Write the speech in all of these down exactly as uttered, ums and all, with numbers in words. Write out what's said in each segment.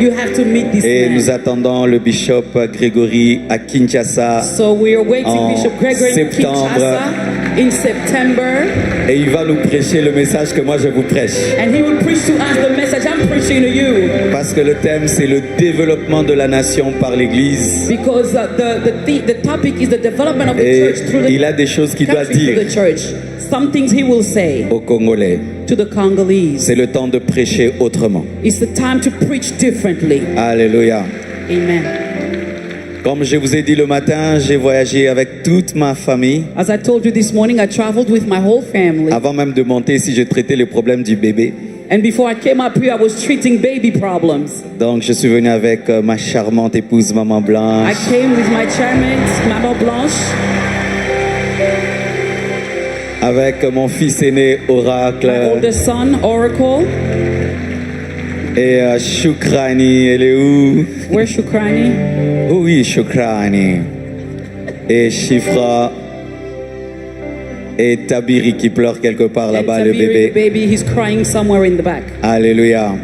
You have to meet this Et man. Nous attendons le bishop Grégory à Kinshasa. So we are waiting En Bishop Gregory in septembre. Kinshasa in September. Et il va nous prêcher le message que moi je vous prêche. And he will preach to us the message I'm preaching to you. Parce que le thème, c'est le développement de la nation par l'Église. Because uh, the, the, the, the topic is the development of the Et church through the il a des choses qu'il doit country, through dire the church. Some things he will say aux Congolais. To the Congolese. C'est le temps de prêcher autrement. It's the time to preach differently. Alléluia. Amen. Comme je vous ai dit le matin, j'ai voyagé avec toute ma famille. As I told you this morning, I traveled with my whole family. Avant même de monter ici, j'ai traité le problème du bébé. And before I came up here, I was treating baby problems. Donc, je suis venu avec euh, ma charmante épouse, Maman I Blanche, came with my chairman, Maman Blanche, avec mon fils aîné, my Oracle, oldest son, Oracle, et euh, Shukrani, elle est où? Where's Shukrani? Oui, Shukrani. Et Shifra. Et Tabiri qui pleure quelque part And là-bas, le Tabiri, bébé. The baby, he's crying somewhere in the back. Alléluia.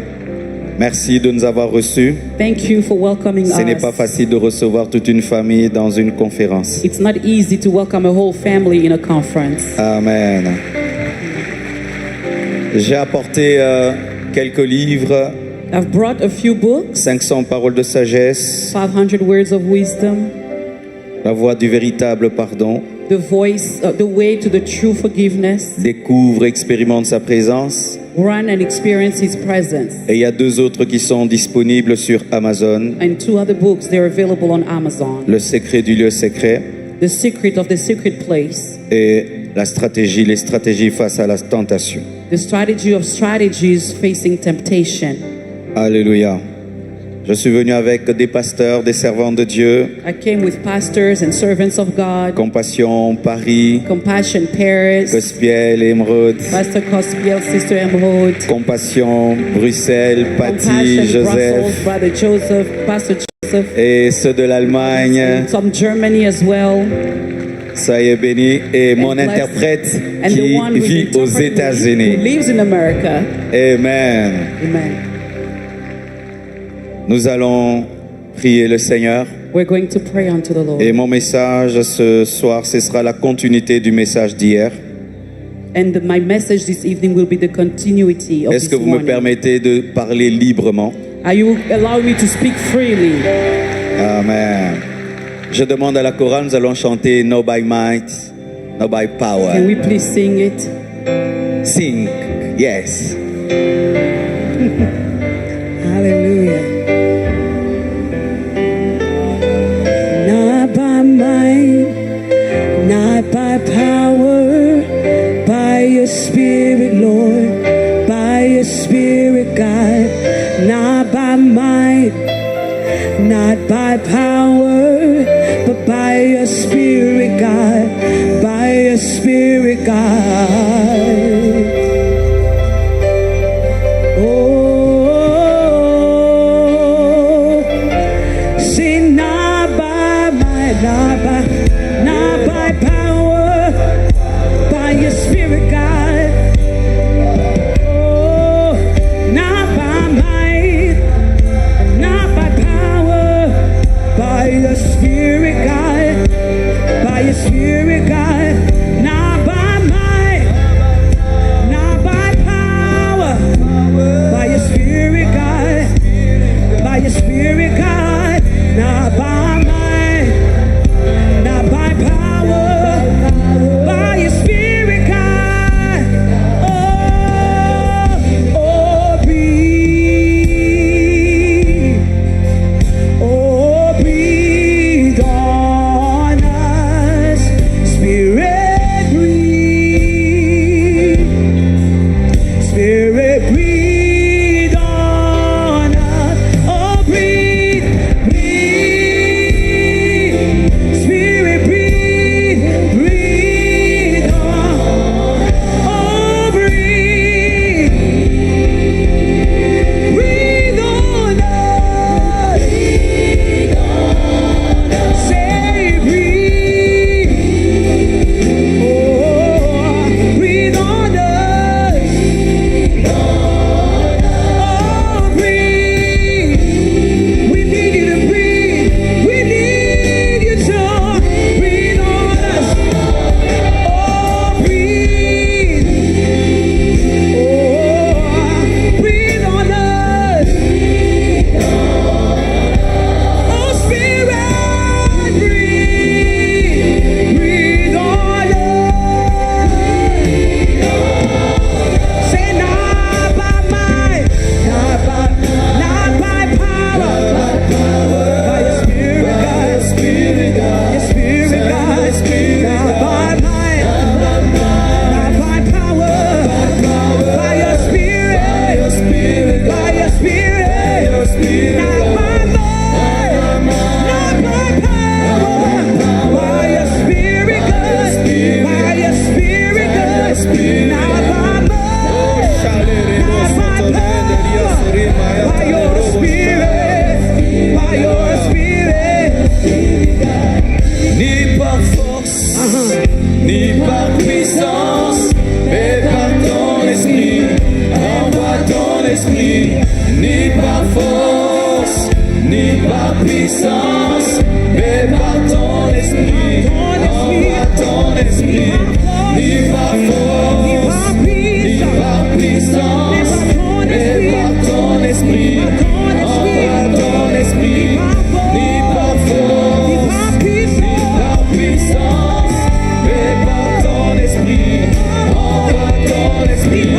Merci de nous avoir reçus. Thank you for welcoming Ce n'est us. Pas facile de recevoir toute une famille dans une conférence. It's not easy to welcome a whole family in a conference. Amen. J'ai apporté euh, quelques livres, I've brought a few books, cinq cents paroles de sagesse, five hundred Words of Wisdom, La voie du véritable pardon, The Voice, uh, The Way to the True Forgiveness, Découvre, expérimente sa présence. Run and Experience His Presence. Et il y a deux autres qui sont disponibles sur Amazon. And two other books, they're available on Amazon. Le secret du lieu secret The Secret of the Secret Place. Et la stratégie, les stratégies face à la tentation. The Strategy of Strategies Facing Temptation. Alléluia. Je suis venu avec des pasteurs, des servantes de Dieu. I came with pastors and servants of God. Compassion Paris, Compassion Paris. Gospel Émeraude, Pastor Kospiel, Sister Emerald. Compassion Bruxelles, Patty, Compassion Joseph, Brussels, Brother Joseph, Pastor Joseph. Et ceux de l'Allemagne. Some Germany as well. Soyez bénis. Et mon Blessed. Interprète And the qui one who vit aux interpret me, who États-Unis. Lives in America. Amen. Amen. Nous allons prier le Seigneur. We're going to pray unto the Lord. Et mon message ce soir, ce sera la continuité du message d'hier. And my message this evening will be the continuity of Est-ce this que vous me morning. Permettez de parler librement? Are you allow me to speak freely? Amen. Je demande à la chorale, nous allons chanter Not by Might, Not by Power. Can we please sing it? Sing, yes. Hallelujah. Not by might, not by power, by your spirit, Lord, by your spirit, God. Not by might, not by power, but by your spirit, God, by your spirit, God. Oh, say not by might, not by, not by power, by your spirit, God. Oh, not by might, not by power, by your spirit, God, by your spirit, God, not by might. Spirit, Lord. Not by might, not by power, by your Spirit, God. By your Spirit, God. Not by might, not by power, by your Spirit, by your Spirit. Ni pa fòs, ni pa pwisans, mais par ton esprit, envoie ton esprit, ni pa fòs, ni pa pwisans, mais par ton esprit, envoie ton esprit, ni pa fòs, ni pa pwisans, mais par ton esprit, envoie ton esprit, ni pa fòs, ni pa pwisans, mais par ton esprit, envoie ton esprit,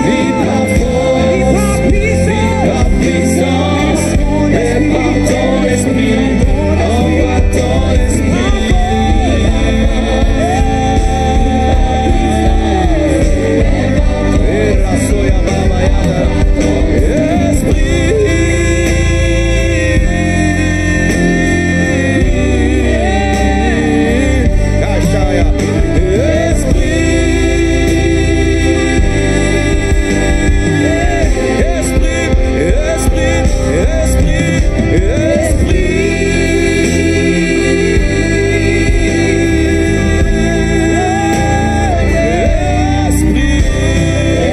ni pa fòs, ni pa pwisans, mais par ton esprit, envoie ton esprit.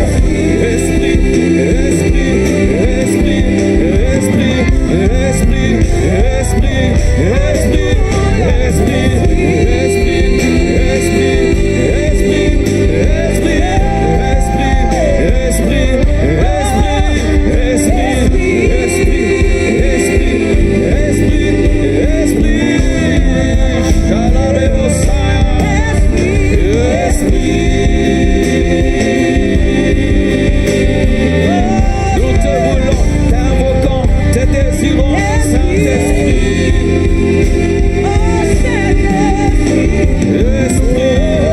Esprit. Esprit. Esprit. Esprit. Esprit. Esprit. Esprit. Esprit. Esprit. Esprit. Esprit. Nous te voulons, t'invoquons, te désirons, Saint-Esprit. Esprit.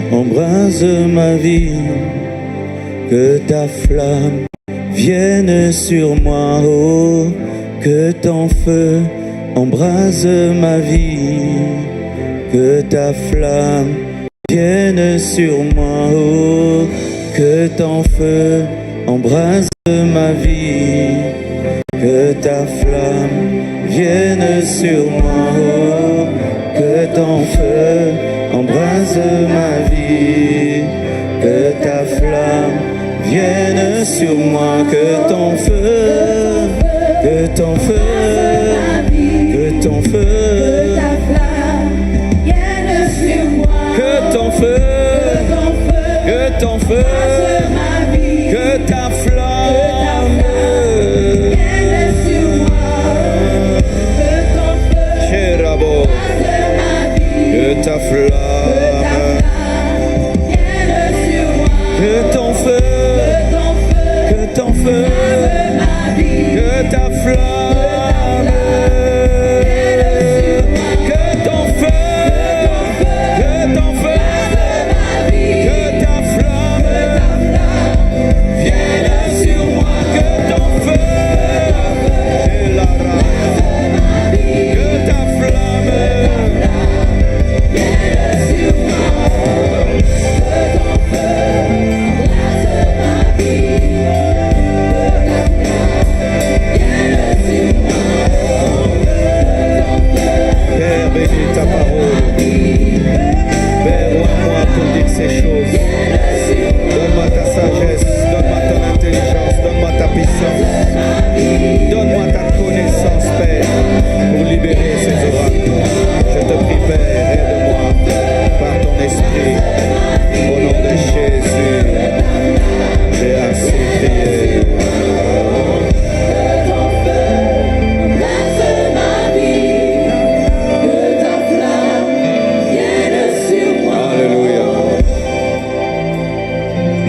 Que embrase ma vie, que ta flamme vienne sur moi, oh, que ton feu embrase ma vie, que ta flamme vienne sur moi, oh, que ton feu embrase ma vie, que ta flamme vienne sur moi, oh, que ton feu embrase ma vie, que ta flamme vienne sur moi, que ton feu, que ton feu, que ton feu, que ton feu, que ton feu, que ta flamme, Cherabo, que ta flamme, que ton feu, que ton feu, que ta flamme, que ton feu, que ton feu, que ta flamme vienne sur moi, que ton feu, et la rage, que ta flamme.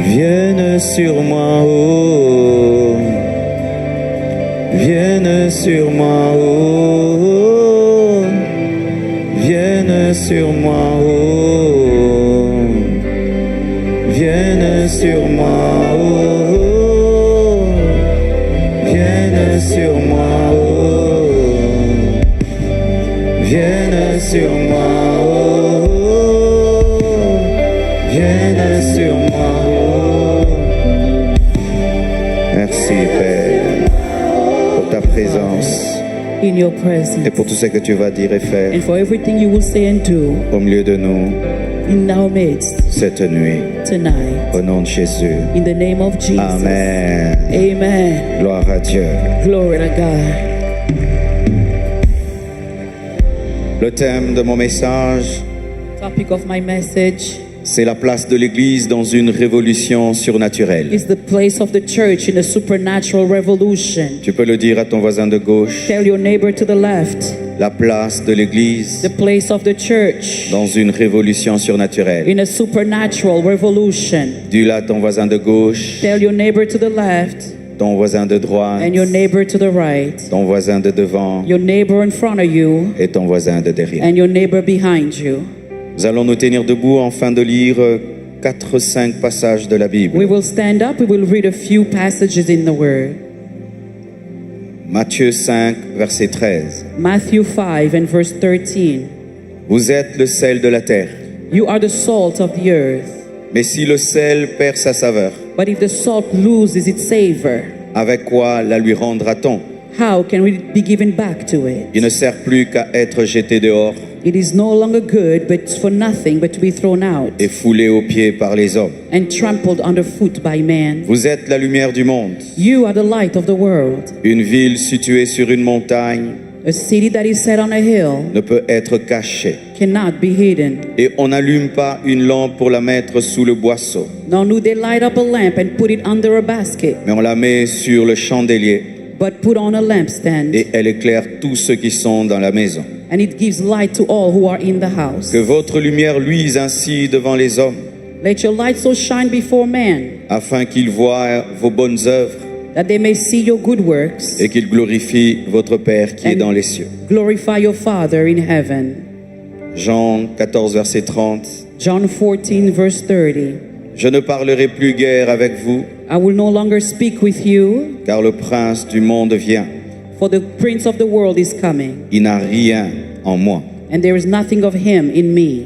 Viens sur moi, oh. Viens sur moi, oh. Viens sur moi, oh. Viens sur moi, oh. Viens sur moi, oh. Viens sur moi, oh. Viens sur moi, oh. Merci, Père, pour ta présence in your presence et pour tout ce que tu vas dire et faire and for everything you will say and do au milieu de nous in our midst cette nuit. Tonight. Au nom de Jésus. In the name of Jesus. Amen. Amen. Gloire à Dieu. Glory to God. Le thème de mon message, topic of my message, c'est la place de l'Église dans une révolution surnaturelle. Is the place of the church in a supernatural revolution. Tu peux le dire à ton voisin de gauche. Tell your neighbor to the left. La place de l'Église, the place of the church, dans une révolution surnaturelle. In a supernatural revolution. Dis-le à ton voisin de gauche. Tell your neighbor to the left. Ton voisin de droite, and your neighbor to the right, ton voisin de devant, your neighbor in front of you, et ton voisin de derrière. And your neighbor behind you. Nous allons nous tenir debout afin de lire quatre, cinq passages de la Bible. We will stand up, we will read a few passages in the Word. Matthieu cinq, verset treize. Matthew five and verse thirteen. Vous êtes le sel de la terre. You are the salt of the earth. Mais si le sel perd sa saveur, but if the salt loses its savor, avec quoi la lui rendra-t-on? How can we be given back to it? Il ne sert plus qu'à être jeté dehors. It is no longer good but for nothing but to be thrown out, et foulé aux pieds par les hommes, and trampled underfoot by men. Vous êtes la lumière du monde. You are the light of the world. Une ville située sur une montagne, a city that is set on a hill, ne peut être cachée, cannot be hidden. Et on n'allume pas une lampe pour la mettre sous le boisseau, nor do they light up a lamp and put it under a basket, mais on la met sur le chandelier, but put on a lampstand, et elle éclaire tous ceux qui sont dans la maison. And it gives light to all who are in the house. Que votre lumière luise ainsi devant les hommes, let your light so shine before men, afin qu'ils voient vos bonnes œuvres, that they may see your good works, et qu'ils glorifient votre Père qui est dans les cieux. Glorify your Father in heaven. Jean quatorze, verset trente. John fourteen, verse thirty. Je ne parlerai plus guère avec vous, I will no longer speak with you, car le prince du monde vient. For the prince of the world is coming. Il n'a rien en moi. And there is nothing of him in me.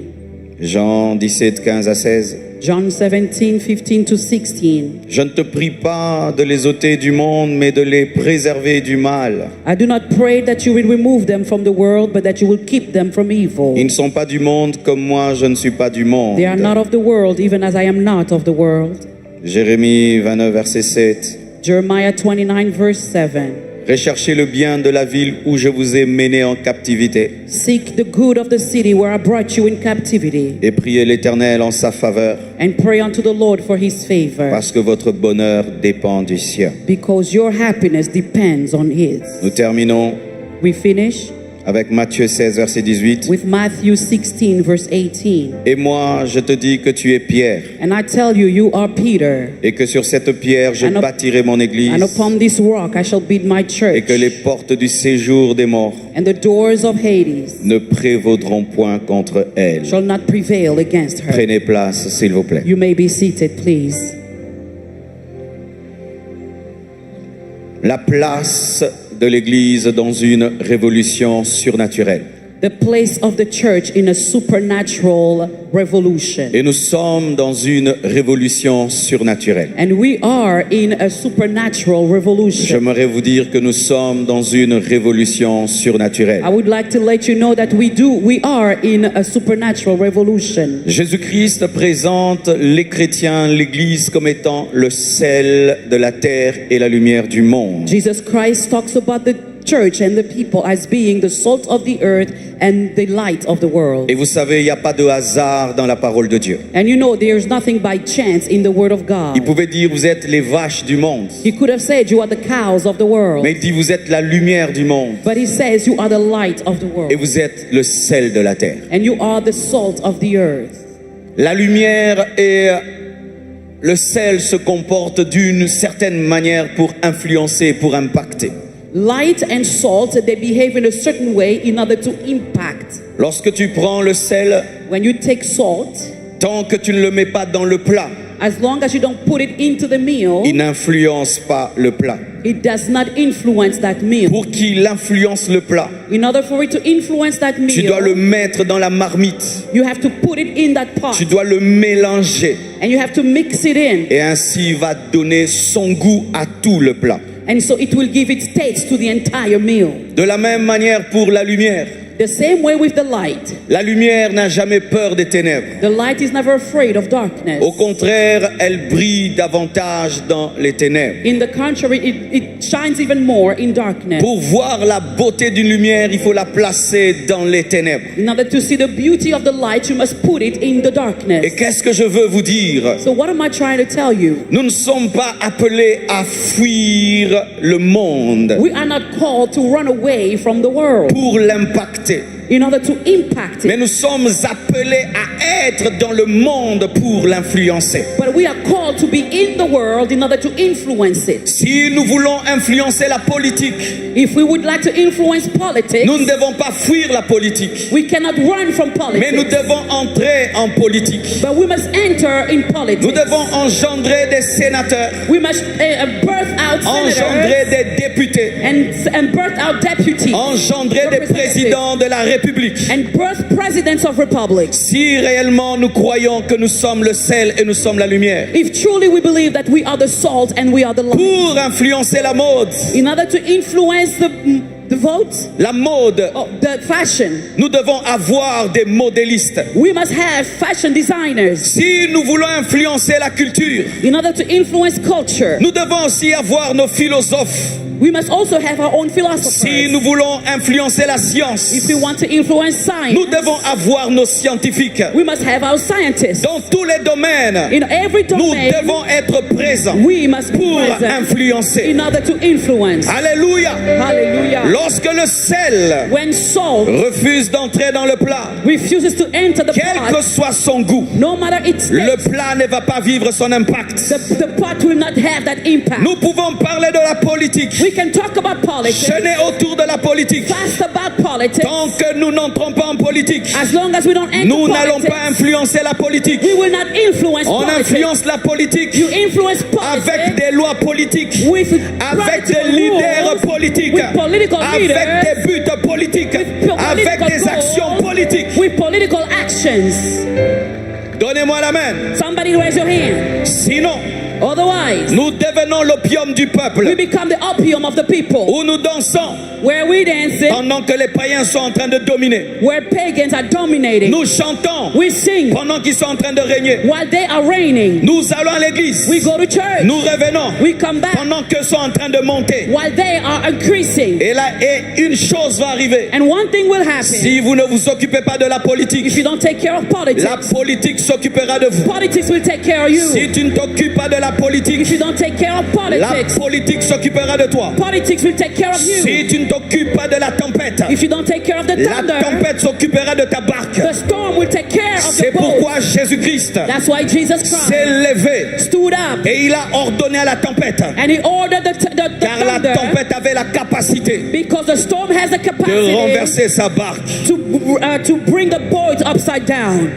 Jean dix-sept, quinze à seize. John seventeen, fifteen to sixteen. Je ne te prie pas de les ôter du monde, mais de les préserver du mal. I do not pray that you will remove them from the world, but that you will keep them from evil. Ils ne sont pas du monde comme moi, je ne suis pas du monde. They are not of the world, even as I am not of the world. Jérémie vingt-neuf, verset sept. Jeremiah twenty-nine, verse seven. Recherchez le bien de la ville où je vous ai mené en captivité. Seek the good of the city where I brought you in captivity. Et priez l'Éternel en sa faveur. And pray unto the Lord for his favor. Parce que votre bonheur dépend du ciel. Because your happiness depends on his. Nous terminons. We finish avec Matthieu seize, verset dix-huit. With Matthew sixteen, verse eighteen. Et moi, je te dis que tu es Pierre. And I tell you, you are Peter. Et que sur cette pierre, je bâtirai mon église. And upon this rock I shall build my church. Et que les portes du séjour des morts, and the doors of Hades, ne prévaudront point contre elle. Shall not prevail against her. Prenez place, s'il vous plaît. You may be seated, please. La place de l'Église dans une révolution surnaturelle. The place of the church in a supernatural revolution. Et nous sommes dans une révolution surnaturelle. And we are in a supernatural revolution. J'aimerais vous dire que nous sommes dans une révolution surnaturelle. I would like to let you know that we do, we are in a supernatural revolution. Jésus-Christ présente les chrétiens, l'Église, comme étant le sel de la terre et la lumière du monde. Jesus Christ talks about the church and the people as being the salt of the earth and the light of the world. Et vous savez, il n'y a pas de hasard dans la parole de Dieu. And you know, there's nothing by chance in the word of God. Il pouvait dire, vous êtes les vaches du monde. He could have said, you are the cows of the world. Mais il dit, vous êtes la lumière du monde. But he says, you are the light of the world. Et vous êtes le sel de la terre. And you are the salt of the earth. La lumière est Le sel se comporte d'une certaine manière pour influencer, pour impacter. Light and salt, they behave in a certain way in order to impact. Lorsque tu prends le sel, When you take salt, tant que tu ne le mets pas dans le plat, as long as you don't put it into the meal, il n'influence pas le plat. It does not influence that meal. Pour qu'il influence le plat, In order for it to influence that meal, tu dois le mettre dans la marmite. You have to put it in that pot. Tu dois le mélanger. And you have to mix it in. Et ainsi, il va donner son goût à tout le plat. And so it will give its taste to the entire meal. De la même manière pour la lumière. The same way with the light. La lumière n'a jamais peur des ténèbres. The light is never afraid of darkness. Au contraire, elle brille davantage dans les ténèbres. In the contrary, it, it shines even more in darkness. Pour voir la beauté d'une lumière, il faut la placer dans les ténèbres. In order to see the beauty of the light, you must put it in the darkness. Et qu'est-ce que je veux vous dire? So what am I trying to tell you? Nous ne sommes pas appelés à fuir le monde. We are not called to run away from the world. Pour l'impacter. In order to impact it. Mais nous sommes appelés à être dans le monde pour l'influencer. But we are called to be in the world in order to influence it. Si nous voulons influencer la politique, If we would like to influence politics, nous ne devons pas fuir la politique, we cannot run from politics. Mais nous devons entrer en politique. But we must enter in politics. Nous devons engendrer des sénateurs, We must uh, birth out engendrer senators des députés, and, and birth out deputies, engendrer des representatives, présidents de la République. And birth presidents of republics. Si réellement nous croyons que nous sommes le sel et nous sommes la lumière, If truly we believe that we are the salt and we are the light, pour influencer la mode, in order to influence the, the vote, la mode, oh, the fashion, nous devons avoir des modélistes. We must have fashion designers. Si nous voulons influencer la culture, In order to influence culture, nous devons aussi avoir nos philosophes. We must also have our own philosophers. Si nous voulons influencer la science, If we want to influence science, nous devons avoir nos scientifiques. We must have our scientists. Dans tous les domaines, In every domain, nous devons être présents, we must be pour present influencer. In order to influence. Alléluia. Hallelujah. Lorsque le sel When salt refuse d'entrer dans le plat, refuses to enter the pot, quel que soit son goût, no matter its taste, le plat ne va pas vivre son impact. The, the pot will not have that impact. Nous pouvons parler de la politique, We can talk about politics, jeûner autour de la politique. Fast about politics. Tant que nous n'entrons pas en politique, As long as we don't enter politics, nous n'allons pas influencer la politique. We will not influence politics. On influence la politique, You influence politics, avec des lois politiques, with avec des leaders politiques, with political leaders, avec des buts politiques, with political goals, avec des actions politiques, with political actions. Donnez-moi la main. Somebody raise your hand. Sinon, Otherwise, nous devenons l'opium du peuple, we become the opium of the people, où nous dansons, where we dancing, pendant que les païens sont en train de dominer. Where pagans are dominating. Nous chantons, we sing, pendant qu'ils sont en train de régner. While they are reigning. Nous allons à l'église. We go to church. Nous revenons, we come back, pendant qu'ils sont en train de monter. While they are increasing. Et là, et une chose va arriver. And one thing will happen. Si vous ne vous occupez pas de la politique, If you don't take care of politics, la politique s'occupera de vous. Politics will take care of you. Si tu ne t'occupes pas de la politique, If you don't take care of politics, la politique s'occupera de toi. Politics will take care of you. Si tu ne t'occupes pas de la tempête, If you don't take care of the thunder, la tempête s'occupera de ta barque. The storm will take care of your boat. C'est pourquoi Jésus-Christ, that's why Jesus Christ, s'est levé, stood up, et il a ordonné à la tempête, and he ordered the, the, the thunder, car la tempête avait la capacité, because the storm has the capacity, de renverser sa barque. To, uh, to bring the boat upside down.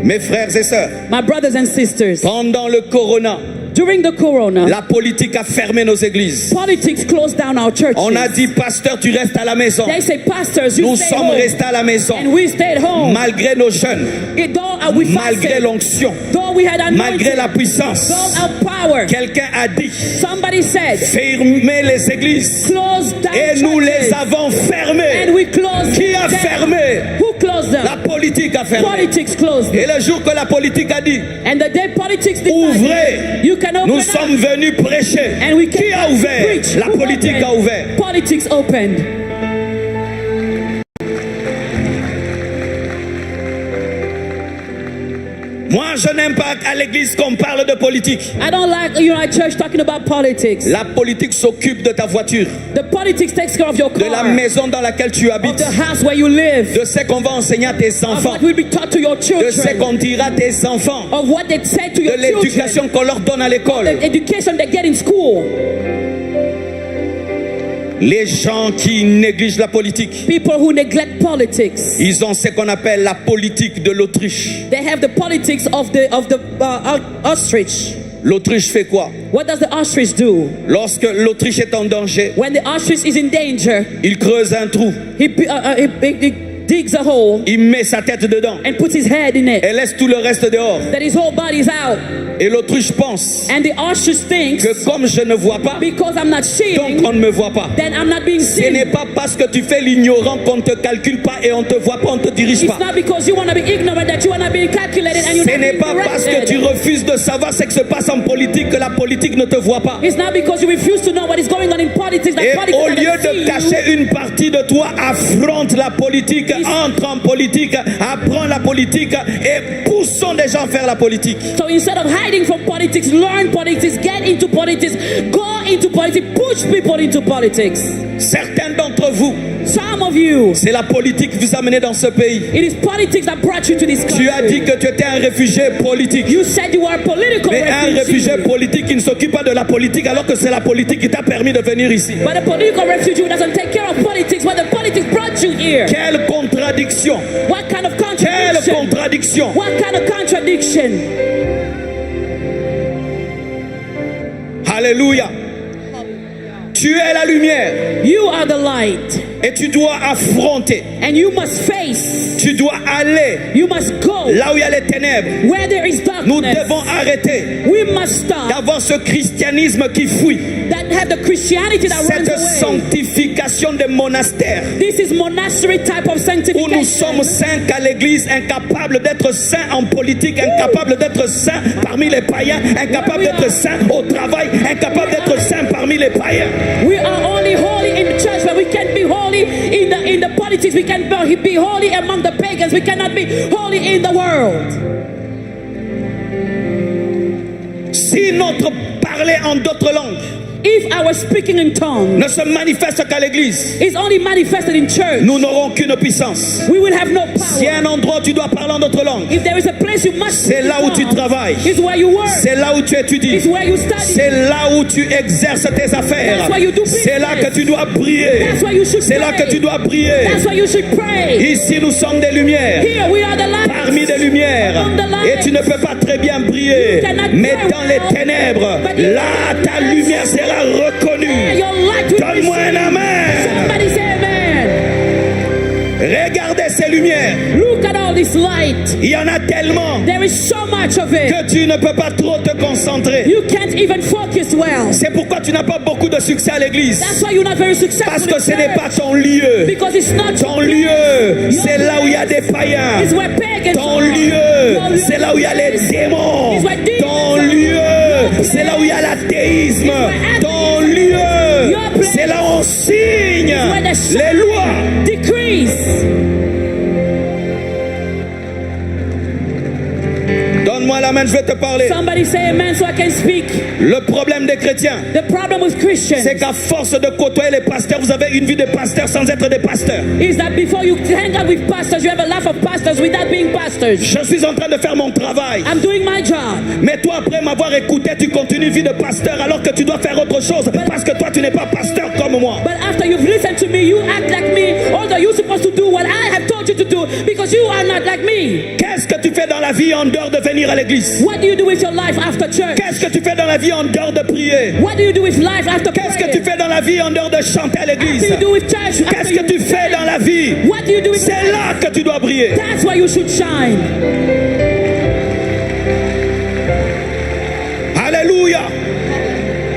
Mes frères et sœurs, My brothers and sisters, pendant le corona, during the corona, la politique a fermé nos églises. Politics closed down our churches. On a dit, pasteur, tu restes à la maison. They say, pastors, you stay home. Nous sommes restés à la maison. And we stayed home. Malgré nos jeûnes, It, though, uh, we fasted, malgré l'onction, though we had anointing, malgré la puissance, though our power, quelqu'un a dit, somebody said, fermez les églises. Close down churches. Et nous les avons fermées. And we closed them. Qui a fermé? Who closed them? La politique a fermé. Politics closed them. Et le jour que la politique a dit, And the day politics decided, ouvrez, you can open up. Nous sommes venus prêcher. And we came to preach. Qui a ouvert? La politique a ouvert. Who opened? Politics opened. Moi, je n'aime pas à l'église qu'on parle de politique. I don't like you know at church talking about politics. La politique s'occupe de ta voiture, The politics takes care of your car, de la maison dans laquelle tu habites, of the house where you live, de ce qu'on va enseigner à tes enfants, of what will be taught to your children, de ce qu'on dira à tes enfants, of what they say to your children, de l'éducation qu'on leur donne à l'école, the education they get in school. Les gens qui négligent la politique, people who neglect politics, ils ont ce qu'on appelle la politique de l'autruche. They have the politics of the of the uh, uh, ostrich. L'autruche fait quoi? What does the ostrich do? Lorsque l'autruche est en danger, when the ostrich is in danger, il creuse un trou, he, uh, uh, he, he, he digs a hole, il met sa tête dedans, and puts his head in it, et laisse tout le reste dehors. That his whole body is out. Et l'autruche pense, and the ostrich thinks, que comme je ne vois pas, because I'm not seeing, donc on ne me voit pas. Then I'm not being seen. Ce n'est pas parce que tu fais l'ignorant qu'on ne te calcule pas et on ne te voit pas, on ne te dirige pas. It's not because you want to be ignorant that you are not being calculated and you're not being directed. Ce n'est pas parce que tu refuses de savoir ce qui se passe en politique que la politique ne te voit pas. It's not because you refuse to know what is going on in politics that politics doesn't see you. Et au lieu de cacher une partie de toi, affronte la politique, entre en politique, apprends la politique et poussons des gens vers la politique. So instead of hiding from politics, learn politics, get into politics, go into politics, push people into politics. Certains d'entre vous, some of you, c'est la politique qui vous a mené dans ce pays. It is politics that brought you to this country. Tu as dit que tu étais un réfugié politique. You said you were a political refugee. Mais un réfugié politique qui ne s'occupe pas de la politique alors que c'est la politique qui t'a permis de venir ici. But a political refugee who doesn't take care of politics when the politics brought you here. Quelle contradiction! What kind of contradiction? Quelle contradiction! What kind of contradiction? Alléluia. Tu es la lumière. You are the light. Et tu dois affronter. And you must face. Tu dois aller. You must go. Là où il y a les ténèbres. Where there is darkness. Nous devons arrêter. We must stop. D'avoir ce christianisme qui fuit. That have the Christianity that runs away. Cette sanctification des monastères. This is monastery type of sanctification. Où nous sommes saints qu'à l'église, incapables d'être saints en politique, incapables d'être saints parmi les païens, incapables d'être saints au travail, incapables d'être saints parmi les païens. We are only holy in the church, but we can't be holy in the in the politics. We can't be be holy among the pagans. We cannot be holy in the world. Si notre parler en d'autres langues, if our speaking in tongues, ne se manifeste qu'à l'église, is only manifested in church, nous n'aurons aucune puissance. We will have no power. S'il y a un endroit où tu dois parler en d'autres langues, if there is a place you must speak in tongues, c'est là où tu travailles, is where you work, c'est là où tu étudies, is where you study, c'est là où tu exerces tes affaires, that's where you do business, c'est là que tu dois prier, that's where you should pray, c'est là que tu dois prier. That's where you should pray. Ici, nous sommes des lumières, here we are the light, parmi des lumières, among the light, et tu ne peux pas très bien prier, you cannot pray well, mais dans les ténèbres, but in darkness, là, ta lumière sera reconnue. Your light will be seen. Donne-moi un amen. Somebody say amen. Regardez ces lumières. Look at all this light. Il y en a tellement, there is so much of it, que tu ne peux pas trop te concentrer. You can't even focus well. C'est pourquoi tu n'as pas beaucoup de succès à l'église. That's why you're not very successful in church. Parce que ce n'est pas ton lieu. Because it's not your place. Ton lieu, c'est là où il y a des païens. It's where pagans are. Ton lieu, c'est là où il y a les démons. It's where demons are. Ton lieu, c'est là où il y a l'athéisme. It's where atheism is. Ton lieu, your place, c'est là où on signe, it's where the, les lois, decrees. Donne-moi la main, je vais te parler. Somebody say amen so I can speak. Le problème des chrétiens, the problem with Christians, c'est qu'à force de côtoyer les pasteurs, vous avez une vie de pasteur sans être des pasteurs. Is that before you hang out with pastors, you have a life of pastors without being pastors. Je suis en train de faire mon travail. I'm doing my job. Mais toi, après m'avoir écouté, tu continues une vie de pasteur alors que tu dois faire autre chose parce que toi, tu n'es pas pasteur comme moi. But after you've listened to me, you act like me, although you're supposed to do what I have told you to do because you are not like me. Qu'est-ce que tu fais dans la vie en dehors de venir à l'église? What do you do with your life after church? Qu'est-ce que tu fais dans la vie en dehors de prier? What do you do with life after praying? Qu'est-ce que tu fais dans la vie en dehors de chanter à l'église? After you do with church, after you pray. Qu'est-ce que tu fais dans la vie? What do you do with life? C'est là que tu dois briller. That's where you should shine. Alléluia.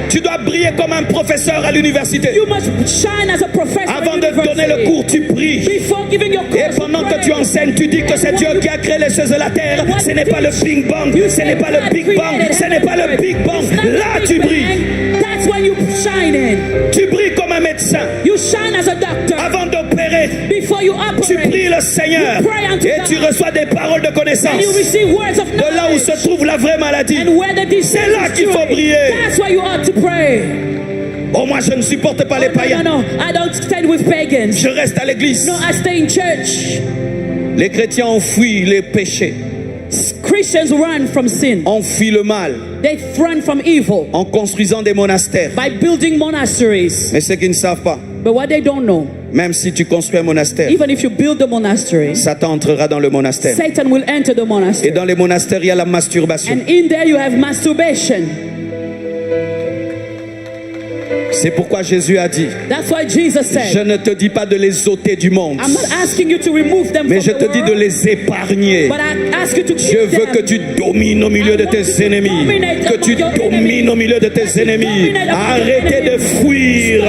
Tu dois briller comme un professeur à l'université. You must shine as a professor at university. Avant de donner le cours, tu pries. Before giving your course, you pray. Et pendant que tu enseignes, tu dis que c'est Dieu qui a créé les cieux et la terre. Ce n'est pas le Big Bang. Ce n'est pas le Big Bang. Ce n'est pas le Big Bang. Là, tu brilles. That's when you shining. Tu brilles comme un médecin. You shine as a doctor. Avant d'opérer, before you operate, tu pries le Seigneur, et tu reçois des paroles de connaissance. De là où se trouve la vraie maladie, c'est là qu'il faut prier. Oh, moi, je ne supporte pas les païens. No, no, no, I don't stand with pagans. Je reste à l'église. No, I stay in church. Les chrétiens ont fui les péchés. Christians run from sin. Ont fui le mal. They run from evil. En construisant des monastères. By building monasteries. Mais ce qu'ils ne savent pas, but what they don't know, même si tu construis un monastère, even if you build a monastery, Satan entrera dans le monastère. Satan will enter the monastery. Et dans les monastères, il y a la masturbation. And in there you have masturbation. C'est pourquoi Jésus a dit, that's why Jesus said, je ne te dis pas de les ôter du monde, I'm not asking you to remove them, mais from je te dis de les épargner. But I ask you to keep them. Je veux que tu domines au milieu de tes ennemis. Que tu domines au milieu de tes ennemis. Arrêtez de fuir.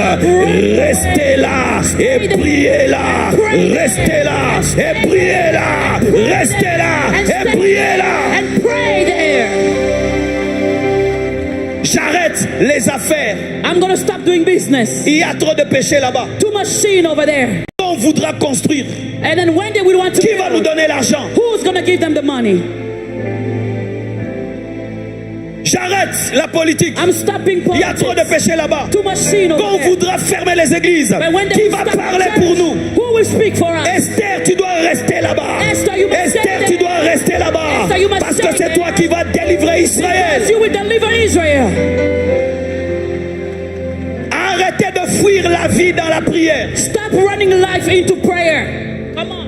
Restez là et priez là. Restez là et priez là. Restez là et priez là. And pray there. J'arrête les affaires. I'm gonna stop doing business. Il y a trop de péchés là-bas. Too much sin over there. Quand on voudra construire, and then one day we want to build. Qui va nous donner l'argent? Who's gonna give them the money? J'arrête la politique. I'm stopping politics. Il y a trop de péchés là-bas. Too much sin over there. Quand on voudra fermer les églises, qui va parler pour nous? Who will speak for us? Esther, tu dois rester là-bas. Esther, you must stay there. Esther, tu dois rester là-bas. Esther, you must stay there. Parce que c'est toi qui vas délivrer Israël. Because you will deliver Israel. Arrêtez de fuir la vie dans la prière. Stop running life into prayer. Come on.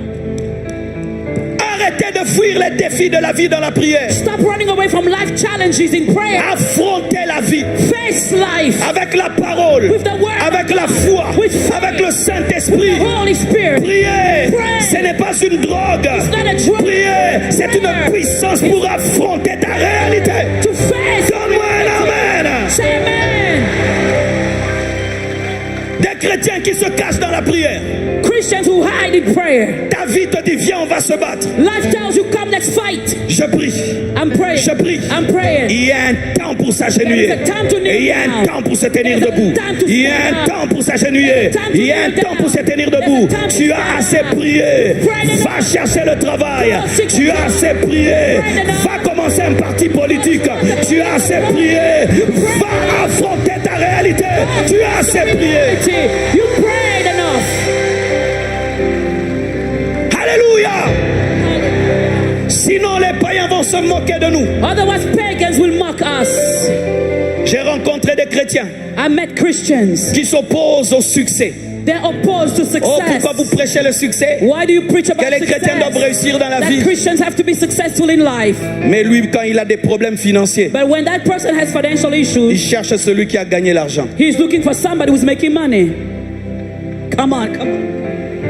Arrêtez de fuir les défis de la vie dans la prière. Stop running away from life challenges in prayer. Affrontez la vie. Face life. Avec la parole. With the word. Avec la foi. With faith. Avec le Saint-Esprit. The Holy Spirit. Priez. Pray. Ce n'est pas une drogue. It's not a drug. Prier, c'est une puissance pour affronter ta réalité. To face. Donne-moi un amen. Say amen. Des chrétiens qui se cachent dans la prière. Christians who hide in prayer. Ta vie te dit, viens, on va se battre. Life tells you, come, let's fight. Je prie. I'm praying. Je prie. I'm praying. Il y a un temps pour s'agenouiller. There is a time to kneel down. Et il y a un temps pour se tenir debout. There's a time to stand up. Il y a un temps pour s'agenouiller. There's a time to kneel down. Il y a un temps pour se tenir debout. There's a time to stand up. Tu as assez prié. You've prayed enough. Va chercher le travail. Go seek a job. Tu as assez prié. You've prayed enough. Va commencer un parti politique. Tu as assez prié. You've prayed enough. Va affronter ta réalité. Tu as assez prié. You prayed enough. Alléluia. Sinon, les païens vont se moquer de nous. Otherwise, pagans will mock us. J'ai rencontré des chrétiens I met Christians. Qui s'opposent au succès. They're opposed to success. Oh, pourquoi vous prêchez le succès? Why do you preach about success? Que les chrétiens doivent réussir dans la vie. That Christians have to be successful in life. Mais lui, quand il a des problèmes financiers, but when that person has financial issues, il cherche celui qui a gagné l'argent. He's looking for somebody who's making money. Come on, come on.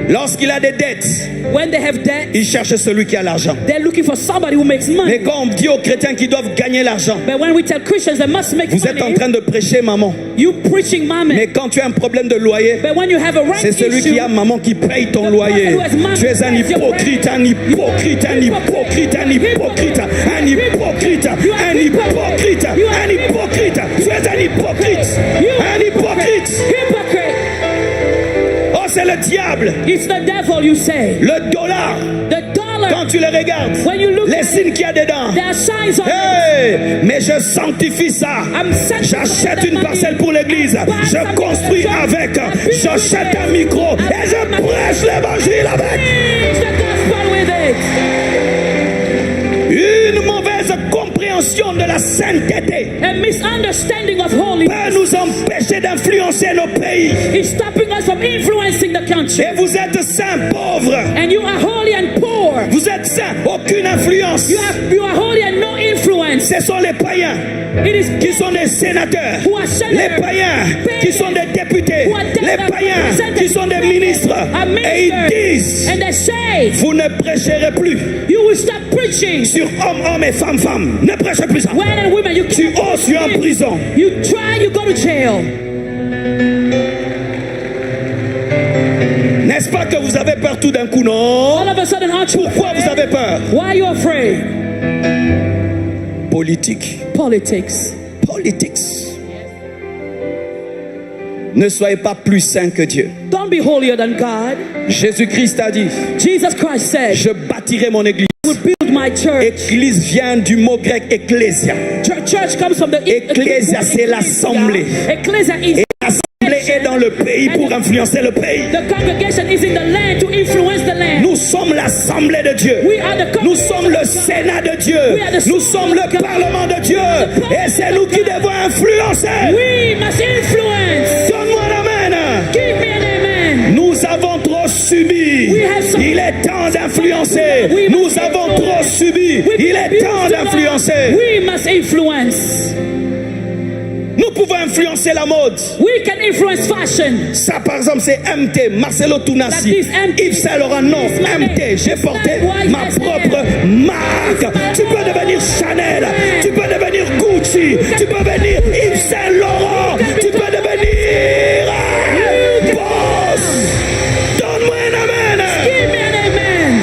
Lorsqu'il a des dettes, when they have debt, il cherche celui qui a l'argent. They're looking for somebody who makes money. Mais quand on dit aux chrétiens qu'ils doivent gagner l'argent, but when we tell Christians they must make money, vous êtes en train de prêcher mammon. You preaching mammon. Mais quand tu as un problème de loyer, but when you have a rent issue, c'est celui qui a mammon qui paye ton loyer. The person who has money pays. Tu es un hypocrite, un hypocrite, un hypocrite, un hypocrite, un hypocrite, un hypocrite, un hypocrite. You are a hypocrite. Tu es un hypocrite, un hypocrite. Hypocrite. Oh, c'est le diable. It's the devil, you say. Le dollar. The dollar. Quand tu le regardes, when you look at it, les signes qu'il y a dedans. There are signs on it. Hey, mais je sanctifie ça. I'm sanctifying the money. J'achète une parcelle pour l'église. I buy something for the church. Je construis avec. I build with it. J'achète un micro et je prêche l'évangile avec. I preach the gospel with it. Une mauvaise compréhension de la sainteté. A misunderstanding of holiness peut nous empêcher d'influencer nos pays. Is stopping us from influencing the country. Et vous êtes saints, pauvres. And you are holy and poor. Vous êtes saints, aucune influence. You are, you are holy and no influence. Ce sont les païens qui sont des sénateurs. It is pagans who are senators. Les païens qui sont des députés. Pagans who are representatives. Les païens qui sont des ministres. Are ministers. Et ils disent, and they say, vous ne prêcherez plus. You will stop preaching. Sur homme, homme et femme, femme. Ne prêchez plus ça. Men and women, you can't preach. Tu oses, tu es en prison. You try, you go to jail. N'est-ce pas que vous avez peur tout d'un coup, non? All of a sudden, aren't you afraid? Pourquoi vous avez peur? Why are you afraid? Politique. Politics. Politics. Ne soyez pas plus saints que Dieu. Don't be holier than God. Jésus-Christ a dit, Jesus Christ said, Je bâtirai mon église. I will build my church. Église vient du mot grec ecclesia. Church, church comes from the Ecclesia, c'est l'assemblée. Ecclesia is L'assemblée est dans le pays pour influencer le pays. The congregation is in the land to influence the land. Nous sommes l'assemblée de Dieu. We are the Nous sommes le Sénat de Dieu. Nous sommes le Parlement de Dieu. Et c'est nous qui devons influencer. We must influence. Donne-moi un amen. Give me an amen. Nous avons trop subi. We have some- Il est temps d'influencer. We must Nous avons trop subi. We've Il been est temps abused too long. D'influencer. We must influence. Nous pouvons influencer la mode. We can influence fashion. Ça, par exemple, c'est M T, Marcelo Tunasi, That is M T. Yves Saint Laurent. Non, It's my M T, j'ai porté Why ma is that? Propre marque. Tu peux devenir Chanel, tu peux devenir Gucci, tu peux devenir Yves Saint Laurent, tu peux devenir Boss. Donne-moi un amen. Give me an amen.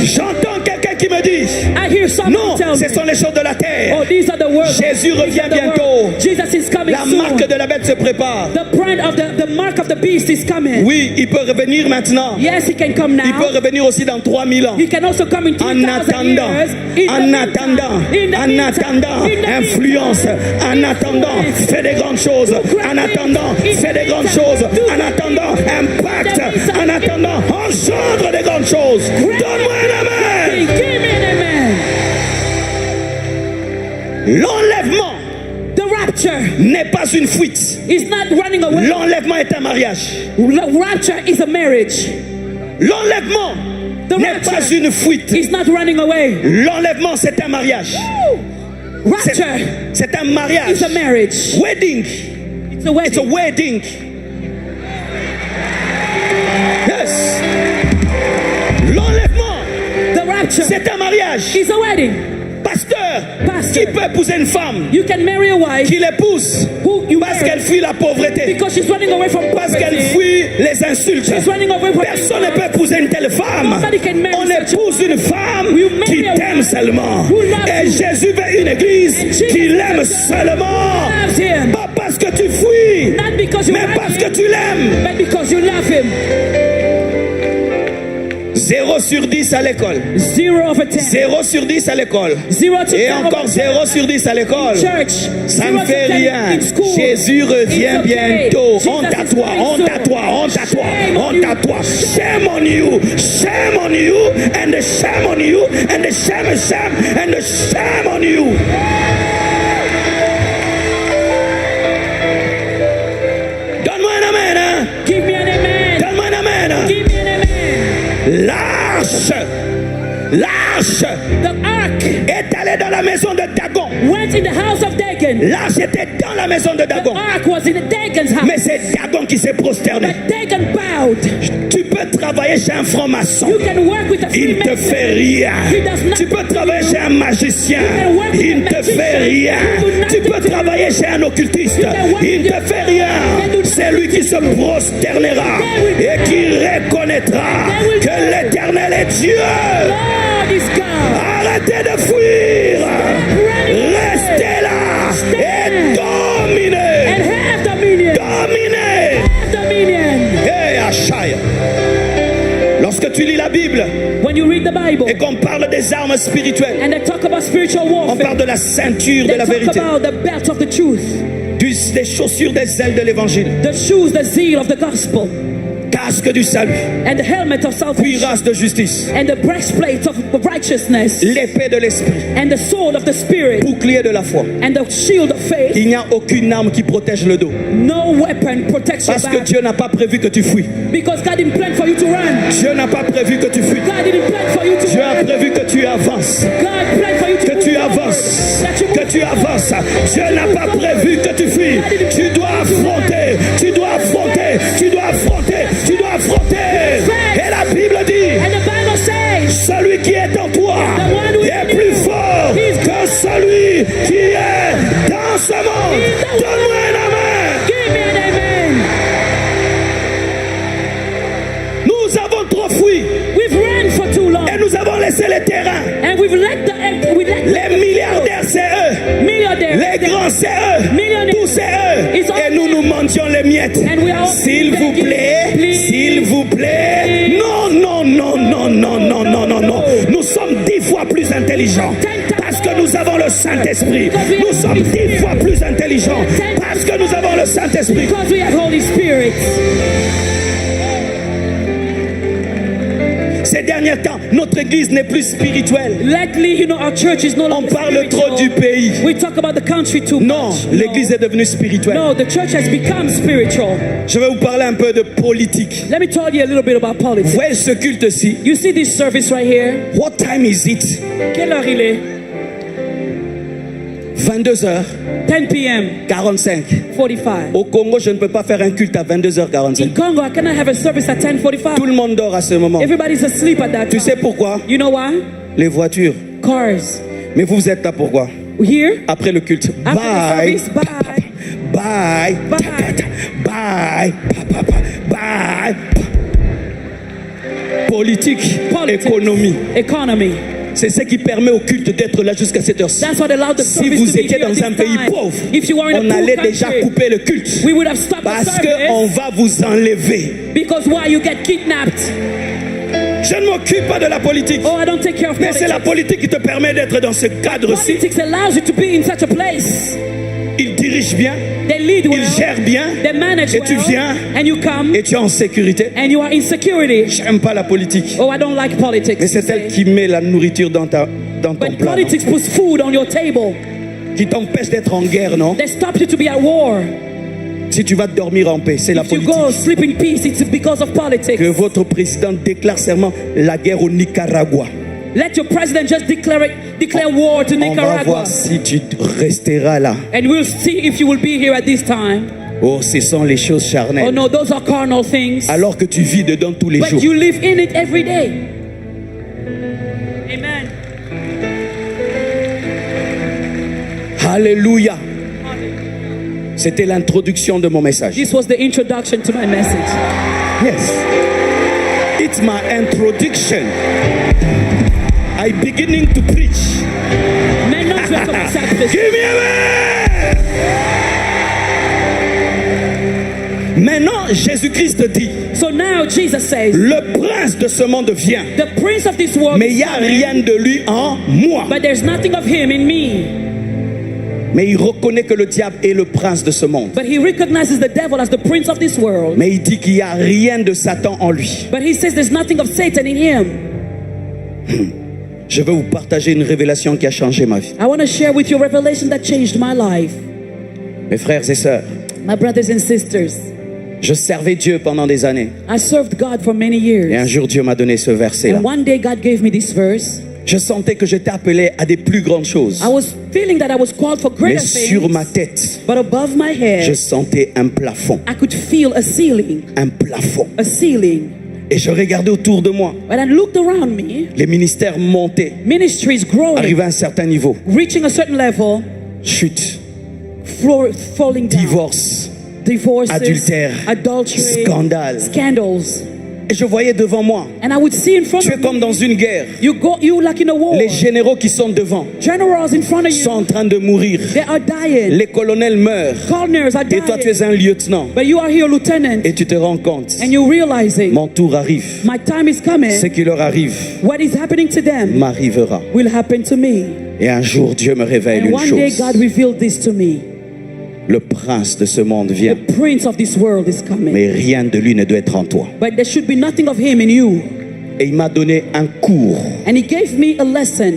J'entends quelqu'un qui me dit, I hear somebody non, tell ce me, sont les choses de la terre. Oh, these are the words. Jésus These revient are the bientôt. Words. Jesus is coming La soon. Marque de la bête se prépare. The brand of the, the mark of the beast is coming. Oui, il peut revenir maintenant. Yes, he can come now. Il peut revenir aussi dans trois mille ans. He can also come in En three thousand attendant, years. In the en meantime, attendant, in the en meantime, attendant, in the influence, meantime, en attendant, influence. Fais des grandes choses. En attendant, fais des grandes choses. En attendant, impact. En attendant, engendre des grandes choses. Donne-moi un amen. Give me an amen. L'enlèvement The rapture n'est pas une fuite. Is not running away. L'enlèvement est un mariage. The rapture is a marriage. L'enlèvement The n'est rapture pas une fuite. Is not running away. L'enlèvement, c'est un mariage. Rapture C'est un mariage. Is a marriage. Wedding. It's a wedding. It's a wedding. Yes. L'enlèvement, The rapture c'est un mariage. Is a wedding. Pasteur, Pastor, qui peut épouser une femme You can marry a wife qui l'épouse who you parce qu'elle marry fuit la pauvreté, because she's running away from parce qu'elle poverty. Fuit les insultes. She's running away from Personne ne peut épouser une telle femme. Nobody can marry On such a épouse une femme You marry qui a t'aime woman seulement. Who loves Et you. Jésus veut une église And Jesus qui l'aime seulement. Loves him. Pas parce que tu fuis, Not because you mais like parce him, que tu l'aimes. But because you love him. Zéro sur dix à l'école. Zero over ten. Zéro sur dix à l'école. Zero to Et ten encore over zéro sur dix à l'école. Church. Ça ne Zero to fait ten rien. In school. Jésus revient It's okay. Bientôt. Jesus Honte à is toi, coming honte à soon. Toi, honte à toi, Shame on honte you. À toi. Shame on you, shame on you, and shame on you, and shame, shame, and shame on you. Donne-moi un amen, hein. Give me an amen. Donne-moi un amen. Give me an amen. L'arche, l'arche The ark est allée dans la maison de Dagon. Went in the house of Dagon. L'arche était dans la maison de The Dagon. Ark was in Dagon's house. Mais c'est Dagon qui s'est prosterné. But Dagon bowed. Tu peux travailler chez un franc-maçon. You can work with a Il ne te Freemason. Fait rien. He does not Tu peux travailler chez un magicien. You can work with Il a ne te fait magician. Rien. He will not Tu do peux to you. Travailler chez un occultiste. You can work Il ne with te fait rien. C'est lui qui se prosternera et qui reconnaîtra que l'Éternel est Dieu. Lord is God. Arrêtez de fuir. Running away. Restez là et dominez. And have dominion. Dominez. Have dominion. Hey, Ashaya. Lorsque tu lis la Bible When you read the Bible et qu'on parle des armes spirituelles, and they talk about spiritual on warfare, parle de la ceinture de they la talk vérité, about the belt of the truth, du- des chaussures, des ailes de l'évangile, the shoes, the zeal of the gospel, casque du salut, and the helmet of salvation, cuirasse de justice, and the breastplate of righteousness, l'épée de l'esprit, and the sword of the Spirit, bouclier de la foi. And the shield of faith. Il n'y a aucune arme qui protège le dos. No weapon protects your Parce que back. Dieu n'a pas prévu que tu fuis. Because God didn't plan for you to run. Dieu n'a pas prévu que tu fuis. God didn't plan for you to Dieu a run. Prévu que tu avances. God planned for you to Que move tu forward. Avances. That you move Que tu forward. Avances. Dieu n'a pas prévu que tu fuis. Tu dois affronter. Tu dois affronter. Tu dois affronter. Tu dois affronter. Et la Bible dit, And the Bible says, celui qui est en toi the one who is est in plus you fort is que celui qui est dans ce monde. in the Donne-moi un amen. Give me an amen. Nous avons trop fui We've ran for too long. Et nous avons laissé les terrains. And we've let the we let Les milliardaires, c'est eux. Millionaires. Les grands, c'est eux. Millionaires. Tout, c'est eux. It's And we are S'il vous plaît, s'il vous plaît. Non, non, non, non, non, non, non, non, non. Nous sommes dix fois plus intelligents. Parce que nous avons le Saint-Esprit. Nous sommes dix fois plus intelligents. Parce que nous avons le Saint-Esprit. Because we have Holy Spirit. Ces derniers temps, notre église n'est plus spirituelle. Lately, you know, our church is no On longer parle trop spiritual. Du pays. We talk about the country too Non, much. L'église est devenue spirituelle. No, the church has become spiritual. Je vais vous parler un peu de politique. Let me tell you a little bit about politics. Vous voyez ce culte-ci? You see this service right here? What time is it? Quelle heure il est? Vingt-deux heures ten p.m. quarante-cinq. forty-five. Au Congo, je ne peux pas faire un culte à vingt-deux heures quarante-cinq. In Congo, I cannot have a service at ten forty-five. Tout le monde dort à ce moment. Everybody's asleep at that Tu time. Sais pourquoi? You know why? Les voitures. Cars. Mais vous, vous êtes là pourquoi? Here. Après le culte. After the Bye. Service, bye. Bye. Bye. Bye. Bye. Politics, économie. C'est ce qui permet au culte d'être là jusqu'à cette heure-ci. Si vous étiez dans un pays pauvre, on allait déjà couper le culte. Parce qu'on va vous enlever. Je ne m'occupe pas de la politique. Mais c'est la politique qui te permet d'être dans ce cadre-ci. Ils dirigent bien, ils gèrent bien, et tu viens, et tu es en sécurité. J'aime pas la politique. Mais c'est elle qui met la nourriture dans, ta, dans ton plat. Qui t'empêche d'être en guerre, non? Si tu vas dormir en paix, c'est la politique. Que votre président déclare seulement la guerre au Nicaragua. Let your president just declare it, declare war to On va Nicaragua. Voir si tu resteras là. And we'll see if you will be here at this time. Oh, ce sont les choses charnelles. Oh no, those are carnal things. Alors que tu vis dedans tous les jours. But you live in it every day. Amen. Alléluia. C'était l'introduction de mon message. This was the introduction to my message. Yes. It's my introduction. I beginning to preach. Maintenant, je vais commencer à prêcher. Give me a man. Maintenant, Jésus-Christ dit, So now Jesus says, le prince de ce monde vient, the prince of this world mais il n'y a rien de lui en moi. But there's nothing of him in me. Mais il reconnaît que le diable est le prince de ce monde. But he recognizes the devil as the prince of this world. Mais il dit qu'il n'y a rien de Satan en lui. But he says there's nothing of Satan in him. Je veux vous partager une révélation qui a changé ma vie. I want to share with you a revelation that changed my life. Mes frères et sœurs, My brothers and sisters, je servais Dieu pendant des années. I served God for many years. Et un jour, Dieu m'a donné ce verset-là. And one day God gave me this verse. Je sentais que j'étais appelé à des plus grandes choses. I was feeling that I was called for Mais greater sur ma things, tête, but above my je head, sentais un plafond. I could feel a ceiling, Un plafond. A ceiling. Et je regardais autour de moi. When I looked around me, Les ministères montaient, ministries growing, arrivaient à un certain niveau. Reaching a certain level, Chute, floor, falling down, divorce, divorces, adultère, adultery, scandale. Scandals. Et je voyais devant moi. And I would see in front Tu es of comme me, dans une guerre. You go, you like in a war. Les généraux qui sont devant Generals in front of sont en you, train de mourir. They are dying. Les colonels meurent. Colonels are Et toi, tu dying. Es un lieutenant. But you are here, lieutenant. Et tu te rends compte, And you realizing, mon tour arrive. My time is coming. Ce qui leur arrive What is happening to them m'arrivera. Will happen to me. Et un jour, Dieu me révèle And une one day chose. God revealed this to me. Le prince de ce monde vient. The prince of this world is coming. Mais rien de lui ne doit être en toi. But there should be nothing of him in you. Et il m'a donné un cours. And he gave me a lesson.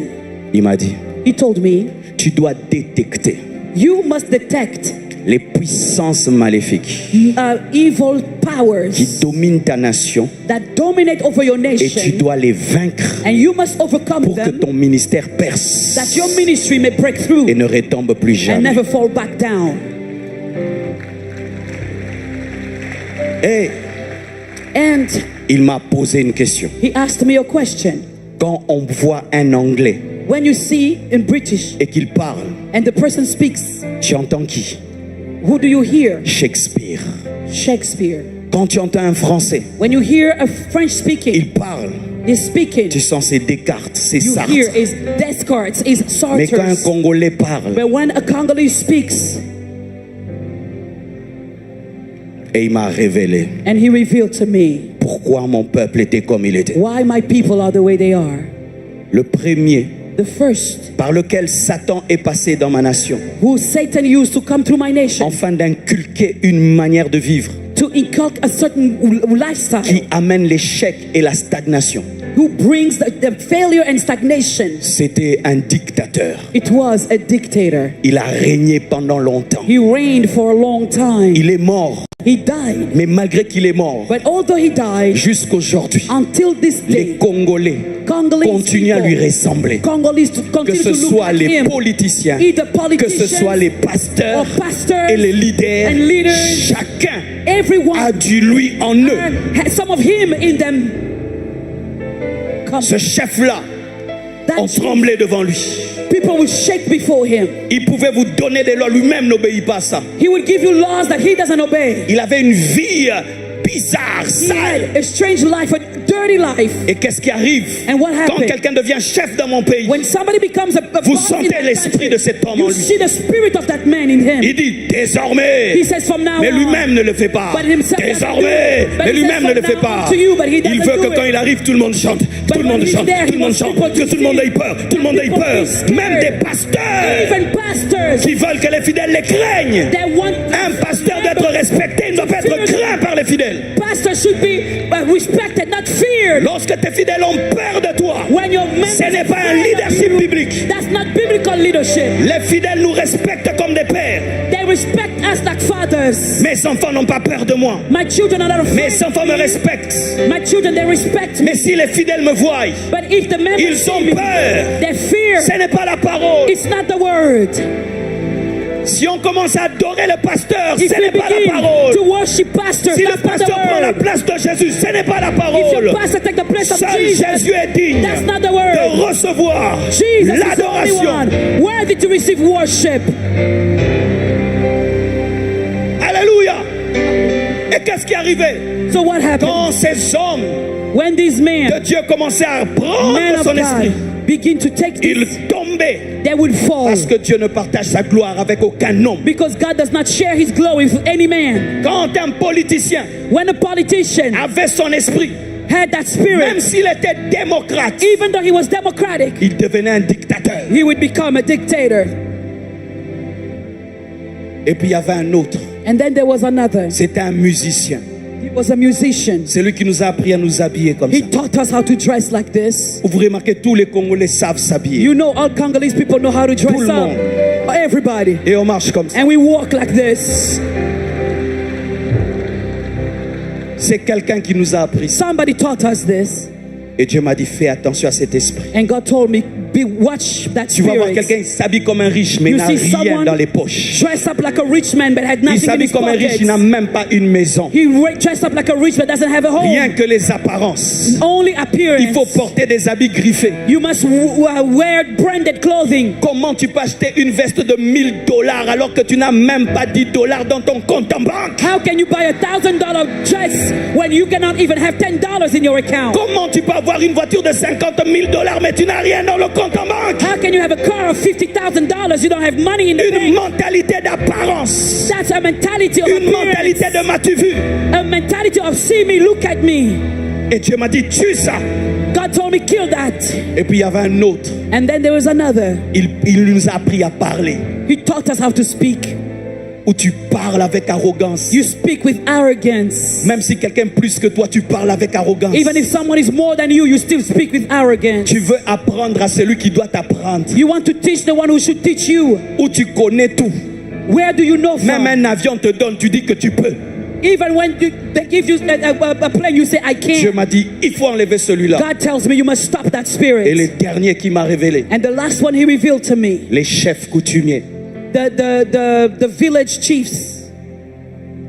Il m'a dit, He told me, tu dois détecter You must detect les puissances maléfiques uh, evil qui powers dominent ta nation that dominate over your et tu nation. Dois les vaincre And you must overcome pour que them, ton ministère perce that your ministry may break through et ne retombe plus And jamais. Never fall back down. Et And il m'a posé une question. He asked me a question. Quand on voit un Anglais When you see in British et qu'il parle, and the person speaks, tu entends qui? Who do you hear? Shakespeare. Shakespeare. Quand tu entends un Français, When you hear a French speaking, il parle, is speaking, tu sens c'est Descartes, c'est you Sartre. Hear is Descartes, is Mais quand un Sartre. Congolais parle, But when a Congolese speaks, Et il m'a révélé And he revealed to me pourquoi mon peuple était comme il était. Why my people are the way they are. Le premier The first, par lequel Satan est passé dans ma nation, who Satan used to come through my nation afin d'inculquer une manière de vivre to inculcate a certain lifestyle qui amène l'échec et la stagnation. Who brings the, the failure and stagnation. C'était un dictateur. It was a dictator. Il a régné pendant longtemps. He reigned for a long time. Il est mort. He died. Mais malgré qu'il est mort, But although he died, jusqu'aujourd'hui, until this les day, Congolais Congolese continuent à lui people, ressembler. Congolese to Que continue ce to look soit like les him. Politiciens, Either que ce soit politicians les pasteurs or pastors et les leaders, and leaders. Chacun Everyone a du lui en eux. Had some of him in them. Come. Ce chef-là, That on tremblait devant lui. People will shake before him. Il pouvait vous donner des lois, lui-même n'obéit pas à ça. He would give you laws that he doesn't obey. Il avait une vie bizarre, He sale. Had a strange life, a dirty life. Et qu'est-ce qui arrive And what quand happened? Quelqu'un devient chef dans mon pays? When somebody becomes a, a Vous boss in sentez that l'esprit country, de cet homme you en lui. See the spirit of that man in him. Il dit désormais, He says from now mais on. Lui-même ne le fait pas. But himself doesn't do Désormais, it. But mais he Lui-même says ne le from fait now pas. On to you, but he Il doesn't veut que do quand it. Il arrive, tout le monde chante. But Tout le when monde he's chante. There, Tout le monde he wants chante. People Que to tout le monde sing. Ait peur. Tout le monde ait People peur. Be scared. Même des pasteurs Even pastors qui veulent que les fidèles les craignent. That want Un pasteur doit être respecté, il ne doit pas être craint par les fidèles. Pastor should be uh, respected, not feared. Lorsque tes fidèles ont peur de toi, When your members ce n'est pas un afraid of leadership you, biblique. That's not biblical leadership. Les fidèles nous respectent comme des pères. They respect us like fathers. Mes enfants n'ont pas peur de moi. My children are not afraid. Mes enfants me respectent. My children, they respect me. Mais si les fidèles me voient, But if the members ils see ont me, peur. They fear. Ce n'est pas la parole. It's not the word. Si on commence à adorer le pasteur, If ce we n'est pas la begin parole. To worship pastors, Si le that's not the pasteur prend la word. Place de Jésus, ce n'est pas la If parole. Your pastor take the place of Seul Jesus, Jésus est digne That's not the word. De recevoir Jesus is the only l'adoration. One worthy to receive worship. Alléluia. Et qu'est-ce qui arrivait? So what happened? Quand ces hommes When these men de Dieu commençaient à prendre men of son esprit, God begin to take this, ils tombaient. They would fall. Parce que Dieu ne partage sa gloire avec aucun homme. Because God does not share his glory with any man. Quand un politicien When a politician avait son esprit, had that spirit, même s'il était démocrate, even though he was democratic, il devenait un dictateur. He would become a dictator. Et puis il y avait un autre. And then there was another. C'était un musicien. He was a musician. C'est lui qui nous a appris à nous habiller comme He ça. Taught us how to dress like this. Vous remarquez, tous les Congolais savent s'habiller. You know, all Congolese people know how to dress Tout le up. Monde. Everybody. Et on marche comme ça. And we walk like this. C'est quelqu'un qui nous a appris. Somebody taught us this. Et Dieu m'a dit, fais attention à cet esprit. And God told me, be watch that Tu vas voir spirit. Quelqu'un, il s'habille comme un riche, mais il You n'a see rien someone dans les poches. Dressed up like a rich man but had Il nothing in s'habille his Comme un riche, il n'a pockets. Même pas une maison. He re- dressed up like a rich man but doesn't have a home. Rien que les apparences. Only appearance. Il faut porter des habits griffés. You must w- w- wear branded clothing. Comment tu peux acheter une veste de mille dollars alors que tu n'as même pas dix dollars dans ton compte en banque? How can you buy a thousand dollar dress when you cannot even have ten dollars in your account? Comment tu peux avoir une voiture de cinquante mille dollars mais tu n'as rien dans le compte en banque? How can you have a car of fifty thousand dollars, you don't have money in the Une bank? Mentalité d'apparence. That's a mentality of Une appearance. Mentalité de m'as-tu vu? A mentality of see me, look at me. Et Dieu m'a dit, tue ça. God told me, kill that. Et puis il y avait un autre. And then there was another. Il, il nous a appris à parler. He taught us how to speak. Où tu parles avec arrogance. You speak with arrogance. Même si quelqu'un est plus que toi, tu parles avec arrogance. Even if someone is more than you, you still speak with arrogance. Tu veux apprendre à celui qui doit t'apprendre. You want to teach the one who should teach you. Où tu connais tout. Where do you know from? Même un avion te donne, tu dis que tu peux. Even when you, they give you a, a, a plane, you say, I Dieu can't. M'a dit, il faut enlever celui-là. God tells me you must stop that Et spirit. Le dernier qui m'a révélé, And the last one he revealed to me, les chefs coutumiers, the, the, the, the village chiefs,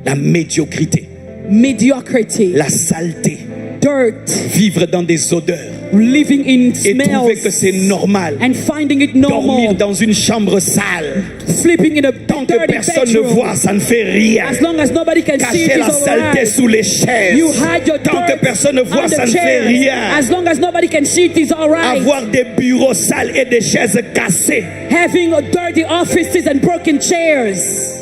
la médiocrité, mediocrity, la saleté, dirt, vivre dans des odeurs living in et trouver que smells, c'est normal. And finding it Dormir normal. Dans une chambre sale. Sleeping in a Tant que dirty personne ne bedroom. Voit, ça ne fait rien. As long as nobody can see it, Cacher la it's saleté alright. Sous les chaises. You hide your Tant que dirt personne ne voit, under Ça ne fait chairs. Rien. As long as nobody can see it, it's alright. Avoir des bureaux sales et des chaises cassées. Having a dirty offices and broken chairs.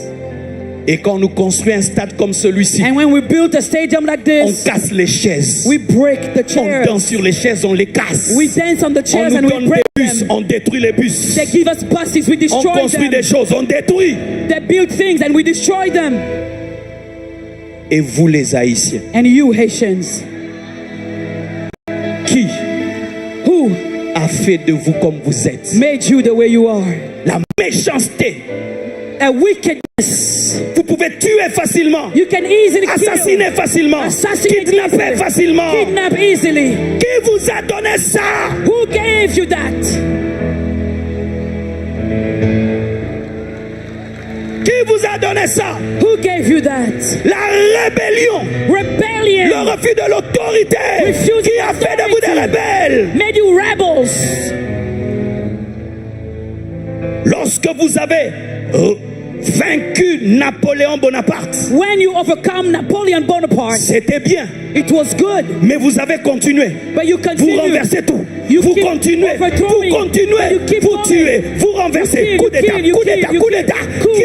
Et quand nous construisons un stade comme celui-ci, And when we build a stadium like on this, casse les chaises. We break the On danse chairs. Sur les chaises, on les casse. We dance on the On chairs nous and we donne break des bus, them. On détruit les bus. They give us buses, we On destroy construit des them. Choses, on détruit. They build things and we destroy them. Et vous les Haïtiens, And you Haitians, qui who a fait de vous comme vous êtes? Made you the way you are? La méchanceté. A wickedness. Vous pouvez tuer facilement, You can easily assassiner kill, facilement, assassinate kidnapper easily, Facilement. Kidnap easily. Qui vous a donné ça? Who gave you that? Qui vous a donné ça? Who gave you that? La rébellion, Rebellion. Le refus de l'autorité Refusing qui a fait de vous des authority. Rebelles. Made you rebels. Lorsque vous avez euh, vaincu Napoléon Bonaparte, When you overcome Napoleon Bonaparte, c'était bien, it was good. Mais vous avez continué. But you Vous continue. Renversez tout. You Vous keep Continuez. Vous overthrowing. Continuez. You keep Vous going. Tuez. Vous renversez. You kill, Coup d'État. you kill, Coup d'État. you Coup kill, d'État. you kill. Coup, Qui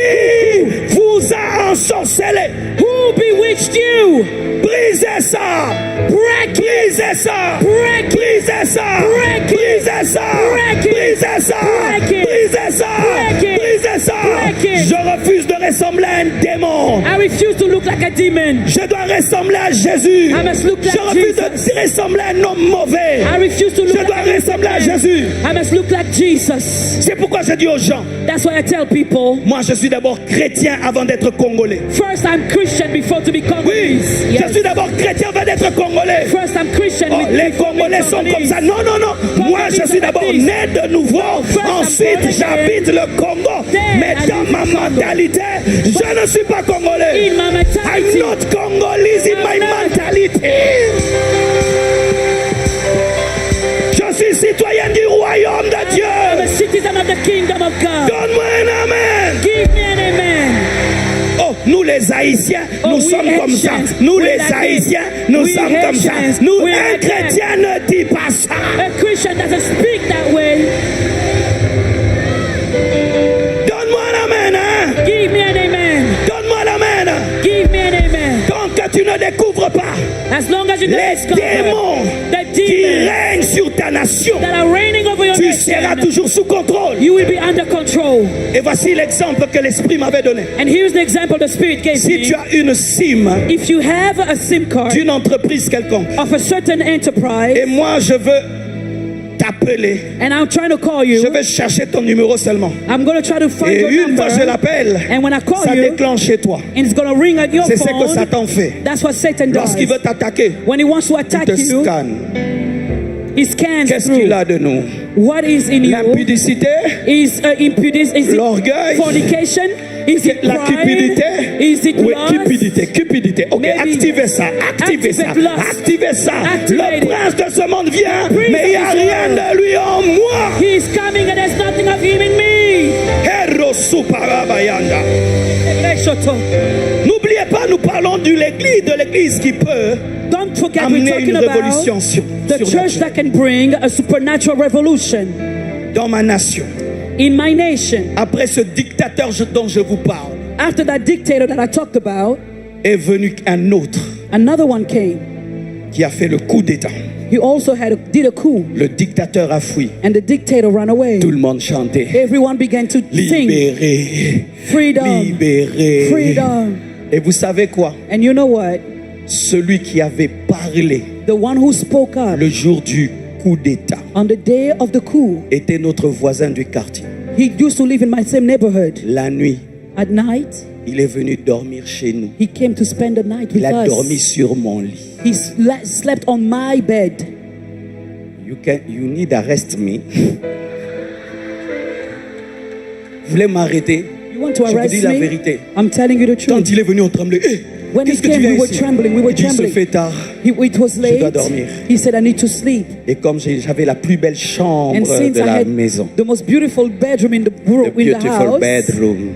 coup, coup. Vous a ensorcelé? Who bewitched you? Brisez ça. Break it. Brisez ça. Break it. Brisez ça. Break it. Brisez ça. Break it. Brisez ça. Break it. Brisez ça. Break it. Brisez ça. Break it. Je refuse de ressembler à un démon. I refuse to look like a demon. Je dois ressembler à Jésus. I must look like Je refuse Jesus. De ressembler à un homme mauvais. I refuse to look Je dois like a ressembler à wicked man. Jésus. I must look like Jesus. C'est pourquoi je dis aux gens, That's why I tell people, moi je suis d'abord chrétien avant d'être congolais. First I'm Christian before to be Oui, Congolese. Je suis d'abord chrétien avant d'être congolais. First I'm Christian Oh, be- les before Congolais being sont comme Congolese. ça. Non, non, non. Moi, je suis d'abord né de nouveau. First I'm Ensuite, born again. J'habite le Congo. Then Mais I dans live ma in Congo. Mentalité, je ne suis pas congolais. In my mentality. I'm not Congolese in my I'm not. Mentality. Je suis citoyen du royaume de Dieu. I'm a citizen of the kingdom of God. Donne-moi un amen. Give me an amen. Oh, nous les Haïtiens, Oh, nous we sommes comme ça. Haitians, Nous we les like it. Haïtiens, nous We sommes comme ça. Haitians, Nous, we un like that. Chrétien ne dit pas ça. A Christian doesn't speak that way. Donne-moi un amen, hein? Give me an amen. Donne-moi l'amen. Give me an amen. Tant que tu ne découvres pas As long as you don't les discover démons the qui demons règnent sur ta nation, that are reigning over your tu seras nation, Toujours sous contrôle. You will be under control. Et voici l'exemple que l'Esprit m'avait donné. And here's the example the Spirit gave Si me. Tu as une SIM If you have a SIM card d'une entreprise quelconque, of a certain enterprise, et moi je veux t'appeler, and I'm trying to call je you, veux chercher ton numéro seulement. I'm going to try to find Et your une fois number. Je l'appelle, And when I call ça you, Déclenche chez toi. And it's going to ring at your C'est ce phone. Que Satan fait. That's what Satan Lorsqu'il does. Veut t'attaquer, When he wants to attack il te you, Scanne. He scans Qu'est-ce through. Qu'il a de nous? What is in you? L'impudicité, is uh, impudence? Is it l'orgueil, fornication? Is it la pride? Cupidité. Is it Oui, lust? Cupidité, cupidité. Ok, Maybe. Activez ça, activez ça, activez ça. Le prince de ce monde vient, mais il n'y a rien de lui en moi. He is coming and there's nothing of him in me. N'oubliez pas, nous parlons de l'église, de l'église qui peut Don't forget we're amener talking une révolution about sur, the church that can bring a supernatural revolution dans ma nation. In my nation. Après ce dictateur dont je vous parle, after that dictator that I talked about, est venu un autre. Another one came. Qui a fait le coup d'État. He also had a, did a coup. Le dictateur a fui. And the dictator ran away. Tout le monde chantait. Everyone began to sing. Libéré. Freedom. Libéré. Freedom. Et vous savez quoi? And you know what? Celui qui avait parlé the one who spoke up le jour du coup d'État on the day of the coup était notre voisin du quartier. He used to live in my same neighborhood. La nuit, at night, il est venu dormir chez nous. He came to spend the night with Il a us. Dormi sur mon lit. He sle- slept on my bed. You can, you need arrest me. Vous voulez m'arrêter? You want to Je vous arrest dis la me? Vérité. I'm telling you the truth. Quand il est venu, on tremblait. Hey, When he qu'est-ce que tu came, viens we were ici? Trembling. We were Il dit, il se trembling. Fait tard. He, it was Je dois late. Dormir. He said, I need to sleep. Et comme j'ai- j'avais la plus belle chambre And since de I la had maison, the most beautiful bedroom in the, the in the beautiful house, bedroom,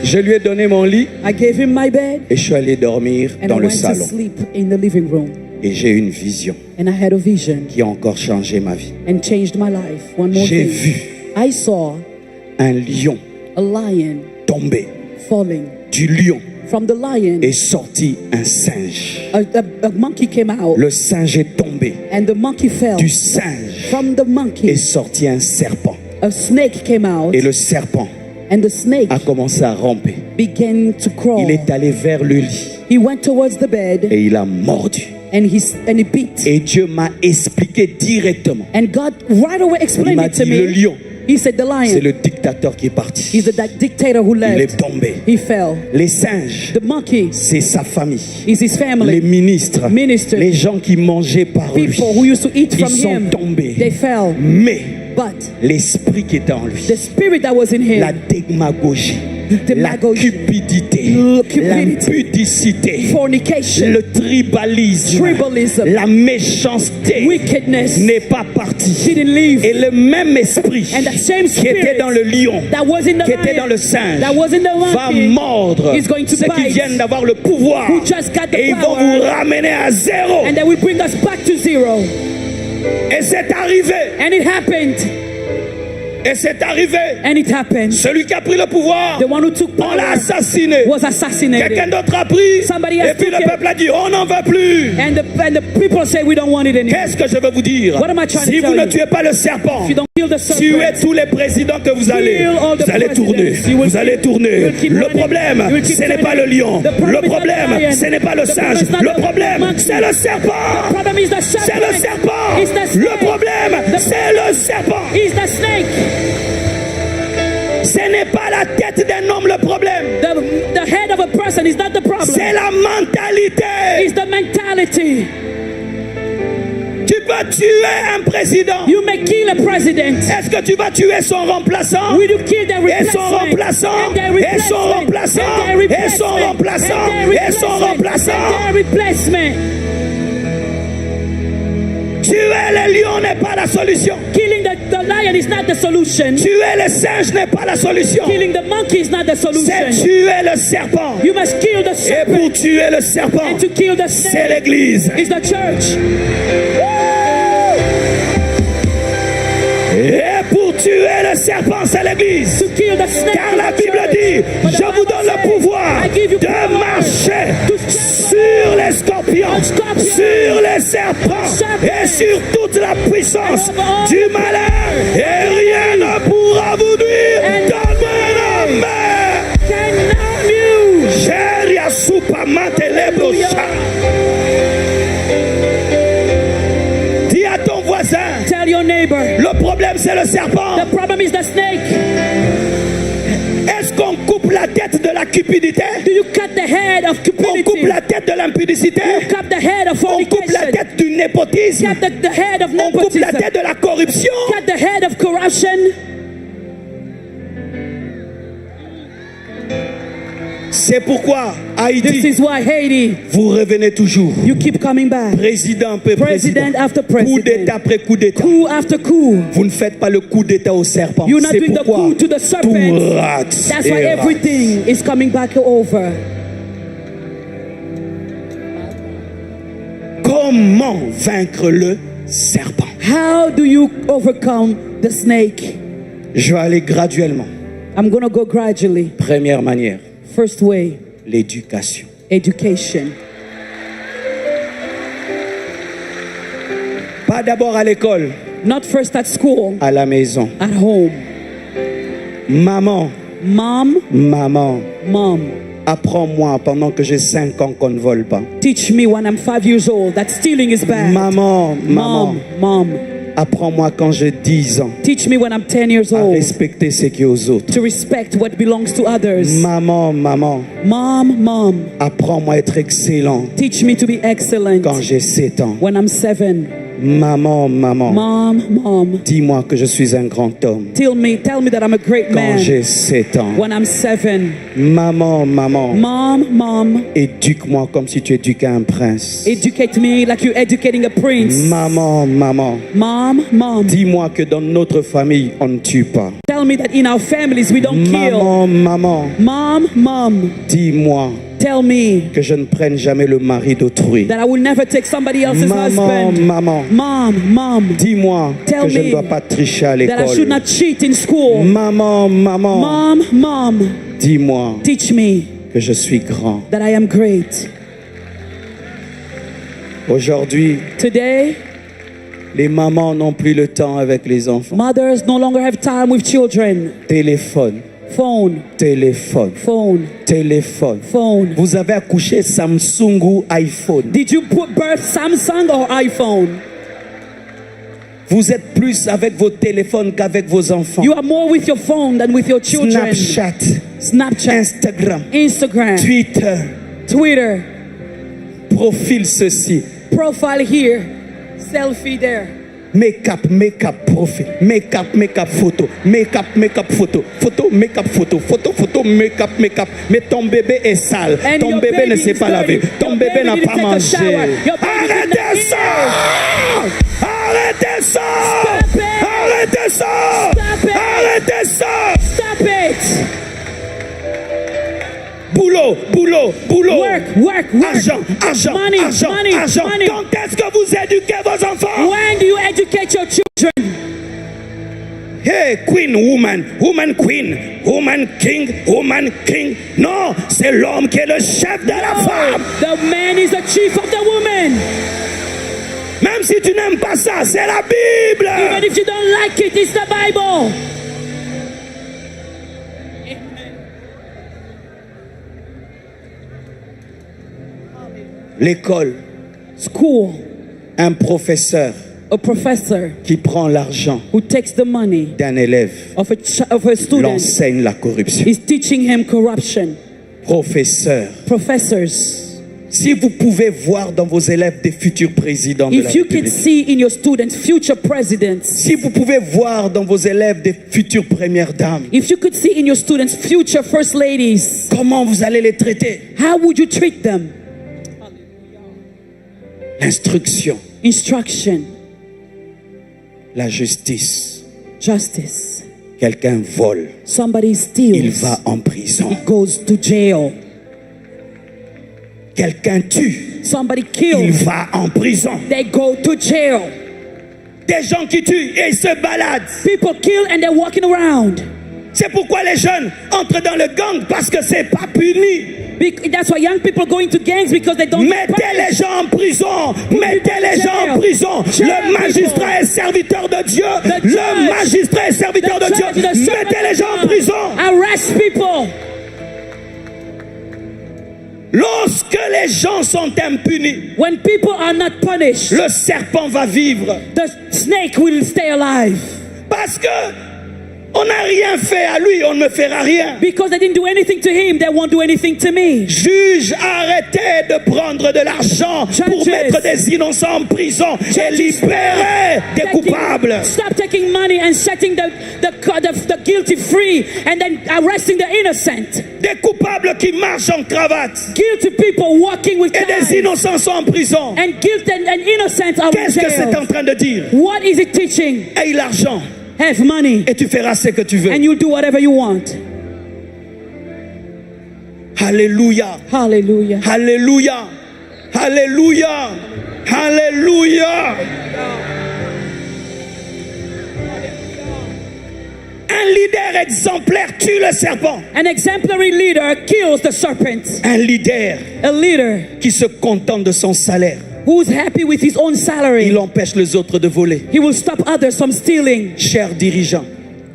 je lui ai donné mon lit I gave him my bed et je suis allé dormir and dans I le went to salon. Sleep in the living room. Et j'ai eu une vision And I had a vision qui a encore changé ma vie. And changed my life. One more J'ai thing. Vu I saw un lion A lion tombé. Falling. Du lion From the lion, est sorti un singe. A, a, a monkey came out. Le singe est tombé. And the monkey fell. Du singe From the monkey, est sorti un serpent. A snake came out. Et le serpent And the snake a commencé à ramper. Began to crawl. Il est allé vers le lit. He went towards the bed. Et il a mordu. And he, and he bit. Et Dieu m'a expliqué directement. And God right away explained it to me. Il m'a dit, le lion, He said, the lion, c'est le dictateur qui est parti. Is the dictator who left. Il est tombé. He fell. Les singes, The monkey c'est sa famille. Is his family. Les ministres, Minister. Les gens qui mangeaient par lui, People who used to eat ils from sont him. Tombés. They fell. Mais But l'esprit qui était en lui, the spirit that was in him, la démagogie, the la demagogy, cupidité, l- cupidity, l'impudicité, fornication, le tribalisme, tribalism, la méchanceté wickedness, n'est pas parti. Didn't leave. Et le même esprit And that same qui était spirit dans le lion, that was in the qui était dans lion, le singe, that was in the va monkey, mordre is going to ceux qui bite viennent d'avoir le pouvoir who just got the et ils vont power, vous ramener à zéro. And that will bring us back to zero. Et c'est arrivé. And it happened. Et c'est arrivé. And it happened. Celui qui a pris le pouvoir, The one who took on l'a power assassiné. Was assassinated. Quelqu'un d'autre a pris. Somebody Et else puis took le it. peuple a dit, on n'en veut plus. And the, and the people say we don't want it anymore. Qu'est-ce que je veux vous dire? What am I trying to Si vous tell ne you? Tuez pas le serpent, If you don't kill the tuez serpent, tous les présidents que vous allez. Kill all the Vous allez tourner. presidents. You will Vous allez keep, tourner. you will keep Le running. Problème, You will keep ce n'est turning. Pas le lion. The problem Le is not the problème, lion. Ce n'est pas le The problem singe. is not Le the Problème, monkey. c'est le serpent. The problem is the C'est le serpent. serpent. It's the Le snake. Problème, The- c'est le serpent. Is the snake. Ce n'est pas la tête d'un homme le problème. The, the head of a person is not the problem. C'est la mentalité. It's the mentality. Tu peux tuer un président. You may kill a president. Est-ce que tu vas tuer son remplaçant? Will you kill the Et son replacement? Remplaçant. And their Et son replacement. Remplaçant. And their Et son replacement. Remplaçant. And their Et son replacement. Remplaçant. And their replacement. Tuer les lions n'est pas la solution. Killing the, the lion is not the solution. Tuer les singes n'est pas la solution. Killing the monkey is not the C'est solution. Tuer le serpent. You must kill the Et pour serpent. Tuer le serpent, And to kill the c'est snake l'Église. Is the church. Et pour Tuer le serpent, c'est l'Église. To kill the snake Car la is the Bible church. Dit, But the je vous Bible donne le says, Pouvoir I give you de power Marcher to stand sur les scorpions, on scorpions, sur les serpents serpents, et sur toute la puissance and over all du malin, et rien ne pourra vous nuire. And Donne-moi un amen. Can harm you. Jeria Supamante Lebrosa. Dis à ton voisin, Tell your neighbor. Le problème, c'est le serpent. The problem is the snake. Est-ce qu'on coupe la tête de la cupidité? Do you cut the head of On coupe cupidity? La tête de l'impudicité? You cut the head of On coupe la fornication? Tête du népotisme? Cut the, the head of On coupe la nepotism? Tête de la corruption? Cut the head of corruption? C'est pourquoi This Haïti, is why Haiti, vous revenez toujours. You keep coming back. Président après président. President after Coup president. D'État après coup d'État. Coup after coup. Vous ne faites pas le coup d'État au serpent. You're not C'est doing the pourquoi coup to the serpent. Tout rate. That's why Et rate. Everything is coming back over. Comment vaincre le serpent? How do you overcome the snake? Je vais aller graduellement. I'm gonna go gradually. Première manière. First way. L'éducation. Education. Pas d'abord à l'école. Not first at school. À la maison. At home. Maman. Mom. Maman. Mom. Apprends-moi pendant que j'ai cinq ans qu'on ne vole pas. Teach me when I'm five years old that stealing is bad. Maman, maman. Mom. Mom. Apprends-moi quand j'ai dix ans. Teach me when I'm ten years old. À Respecter ce qui est aux autres. To respect what belongs to others. Maman, maman. Mom, mom. Apprends-moi à être excellent. Teach me to be excellent. Quand j'ai sept ans. When I'm seven. Maman, maman. Mom, mom. Dis-moi que je suis un grand homme. Tell me, tell me that I'm a great man. Quand j'ai sept ans. When I'm seven. Maman, maman. Mom, mom. Éduque-moi comme si tu éduquais un prince. Educate me like you're educating a prince. Maman, maman. Mom, mom. Dis-moi que dans notre famille, on ne tue pas. Tell me that in our families we don't kill. Maman, maman. Mom, mom. Dis-moi Tell me que je ne prenne jamais le mari d'autrui. That I will never take somebody else's Maman, husband. Maman, Mom, mom, dis-moi tell que je ne me dois pas tricher à that I should l'école. Not cheat in school. Maman, Maman, Mom, mom, dis-moi teach me que je suis grand. That I am great. Aujourd'hui, Today, les mamans n'ont plus le temps avec les enfants. Mothers no longer have time with children. Téléphone, Phone, téléphone, phone, téléphone. Phone. Vous avez accouché Samsung ou iPhone. Did you put birth Samsung or iPhone? Vous êtes plus avec vos téléphones qu'avec vos enfants. You are more with your phone than with your children. Snapchat, Snapchat, Instagram, Instagram, Twitter, Twitter, profil ceci. Profile here, selfie there. Make-up, make-up, profil. Make-up, make-up, photo. Make-up, make-up, photo. Photo, make-up, photo. Photo, photo, make-up, make-up. Mais ton bébé est sale. Ton bébé ne s'est pas lavé. Ton bébé n'a pas mangé. Arrêtez ça! Arrêtez ça! Arrêtez ça! Arrêtez ça! Stop it! Boulot, boulot, boulot. Work, work, work. Argent, argent, Money, argent, money, argent. Money. Quand est-ce que vous éduquez vos enfants? When do you educate your children? Hey, queen, woman, woman, queen, woman, king, woman, king. Non, c'est l'homme qui est le chef de la femme. The man is the chief of the woman. Même si tu n'aimes pas ça, c'est la Bible. Even if you don't like it, it's the Bible. L'école, School, un professeur a professor qui prend l'argent who takes the money d'un élève, of a, ch- of a student l'enseigne la corruption. Is teaching him corruption. Professeur, Professors, si vous pouvez voir dans vos élèves des futurs présidents de la if you can République, see in your students future presidents, si vous pouvez voir dans vos élèves des futures premières dames, if you could see in your students future first ladies, comment vous allez les traiter? How would you treat them? L'instruction, Instruction, la justice. Justice. Quelqu'un vole, Somebody steals. Il va en prison. He goes to jail. Quelqu'un tue, Somebody il kills. Va en prison. They go to jail. Des gens qui tuent et ils se baladent. People kill and they're walking around. C'est pourquoi les jeunes entrent dans le gang, parce que c'est pas puni. Bec- That's why young people go into gangs because they don't get Mettez les punished. Gens en prison. Mettez les Gens en prison. Le magistrat est serviteur de Dieu. Le magistrat est serviteur de Dieu. Mettez les gens en prison. Arrest people. Lorsque les gens sont impunis, When people are not punished, le serpent va vivre. The snake will stay alive. Parce que on n'a rien fait à lui, on ne me fera rien. Because they didn't do anything to him, they won't do anything to me. Juge, arrêtez de prendre de l'argent pour mettre des innocents en prison et libérer des coupables. Stop taking money and setting the, the, the, the guilty free and then arresting the innocent. Des coupables qui marchent en cravate. Guilty people walking with Et des innocents sont en prison. And guilt and, and innocent are in Qu'est-ce que c'est jail. En train de dire? What is it teaching? Aie l'argent. Have money. Et tu feras ce que tu veux. And you'll do whatever you want. Alléluia. Hallelujah. Alléluia. Alléluia. Alléluia. Un leader exemplaire tue le serpent. An exemplary leader kills the serpent. Un leader A leader qui se contente de son salaire. Who's happy with his own salary. Il empêche les autres de voler. He will stop others from stealing. Chers dirigeants,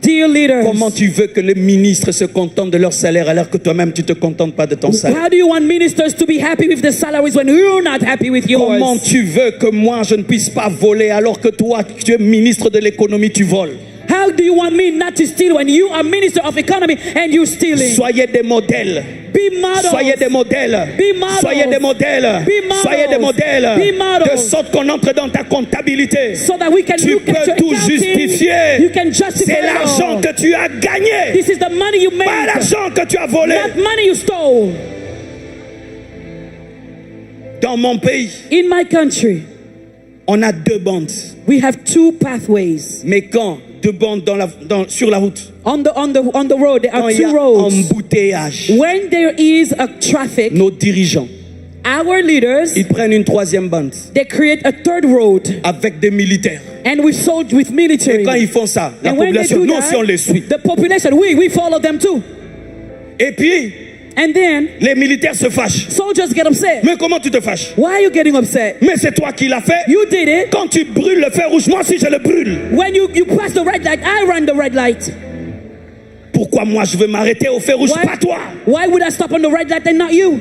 Dear leaders, comment tu veux que les ministres se contentent de leur salaire alors que toi-même tu te contentes pas de ton salaire? How do you want ministers to be happy with the salaries when you're not happy with yours? Comment tu veux que moi je ne puisse pas voler alors que toi tu es ministre de l'économie, tu voles? How do you want me not to steal when you are minister of economy and you stealing? Soyez des modèles. Be models. Soyez des modèles. Be models. Soyez des modèles. Be models. Soyez des modèles. Be models. De sorte qu'on entre dans ta comptabilité. So that we can Tu look at peux your tout accounting. Justifier. You can justify C'est it all. L'argent que tu as gagné. This is the money you made. Pas l'argent que tu as volé. Not money you stole. Dans mon pays, In my country, on a deux bandes. We have two pathways. Mais quand deux bandes dans la, dans, sur la route. On the, on the, on the road, there Quand are il y a two roads. Embouteillage, When there is a traffic, nos dirigeants, our leaders, ils prennent une troisième bande they create a third road. Avec des militaires. And we sold with Et military. Quand ils font ça, la And when they population, do non, that, si on les suit. The population, we, we follow them too. Et puis, And then, les militaires se fâchent. Soldiers get upset. Mais comment tu te fâches? Why are you getting upset? Mais c'est toi qui l'as fait. You did it. Quand tu brûles le feu rouge, moi aussi je le brûle. When you, you pass the red light, I run the red light. Pourquoi moi je veux m'arrêter au feu rouge, Why, pas toi? Why would I stop on the red light and not you?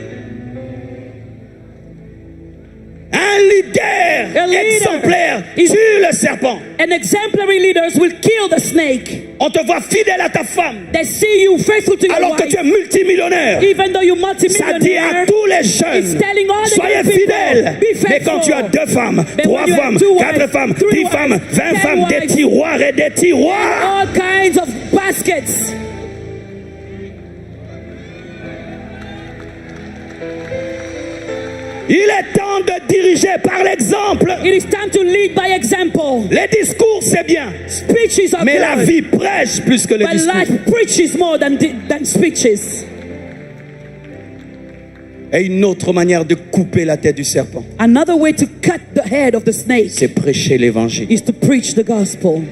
Un leader exemplaire tue le serpent. An exemplary leaders will kill the snake. On te voit fidèle à ta femme. They see you faithful to your Alors que wife, tu es multimillionnaire. Even though you're multimillionaire, Ça dit à tous les jeunes, it's telling all the soyez young people, fidèles. Be faithful. Mais quand tu as deux femmes, But trois when you have femmes, two quatre wives, femmes, three dix femmes, wives, vingt ten femmes, des wives, tiroirs et des tiroirs. All kinds of baskets. Il est temps de diriger par l'exemple. It is time to lead by example. Les discours, c'est bien. Speeches are Mais la good, vie prêche plus que les but discours. Life preaches more than, than speeches. Et une autre manière de couper la tête du serpent, Another way to cut the head of the snake c'est prêcher l'évangile. Is to preach the gospel.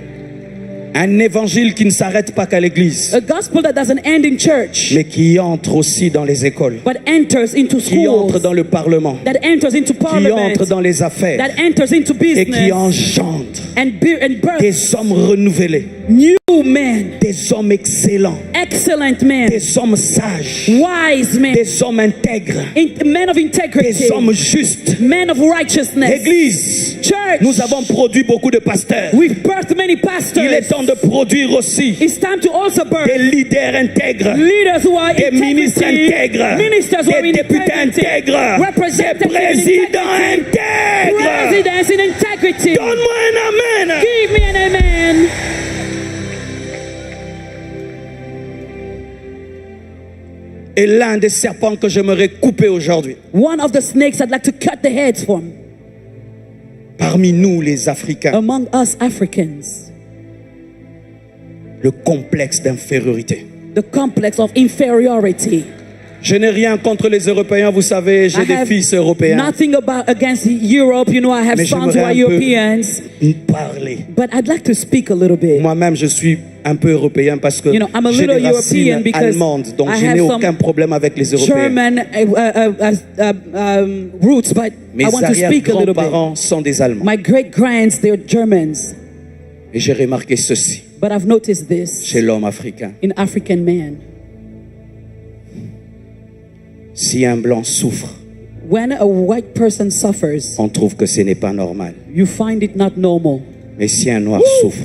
Un évangile qui ne s'arrête pas qu'à l'église, A gospel that doesn't end in church, mais qui entre aussi dans les écoles, but enters into qui entre schools, dans le parlement, that enters into qui parliament, entre dans les affaires that enters into et qui business, engendre and, be, and birth des hommes renouvelés, new men, des hommes excellents, excellent men, des hommes sages, wise men, des hommes intègres, in, men of integrity, des hommes justes. Men of righteousness. Église, Church, nous avons produit beaucoup de pasteurs. We've birthed many pastors. Il est temps de produire aussi It's time to also birth des leaders intègres, leaders who are des ministres integrity, intègres, ministers who are des députés integrity, intègres, des representatives in présidents integrity, intègres. Presidents in integrity. Donne-moi un amen. Give me an amen. Et l'un des serpents que j'aimerais couper aujourd'hui, One of the snakes I'd like to cut the heads from parmi nous les Africains, among us Africans, le complexe d'infériorité. The complex of inferiority. Je n'ai rien contre les Européens, vous savez, j'ai des fils européens. Nothing about against Europe, you know, I have sons who are Europeans. Mais j'aimerais un peu parler. But I'd like to speak a little bit. Moi-même, je suis un peu européen parce que You know, I'm a j'ai little des racines European because allemandes, donc I je have n'ai some aucun problème avec les Européens. German uh, uh, uh, uh, um, roots, but Mes I want to speak a little bit. Arrière-grands-parents sont des Allemands. My great grands, they're Germans. Et j'ai remarqué ceci But I've noticed this chez l'homme africain. In African man. Si un blanc souffre, When a white person suffers, on trouve que ce n'est pas normal. You find it not normal. Mais si un noir souffre,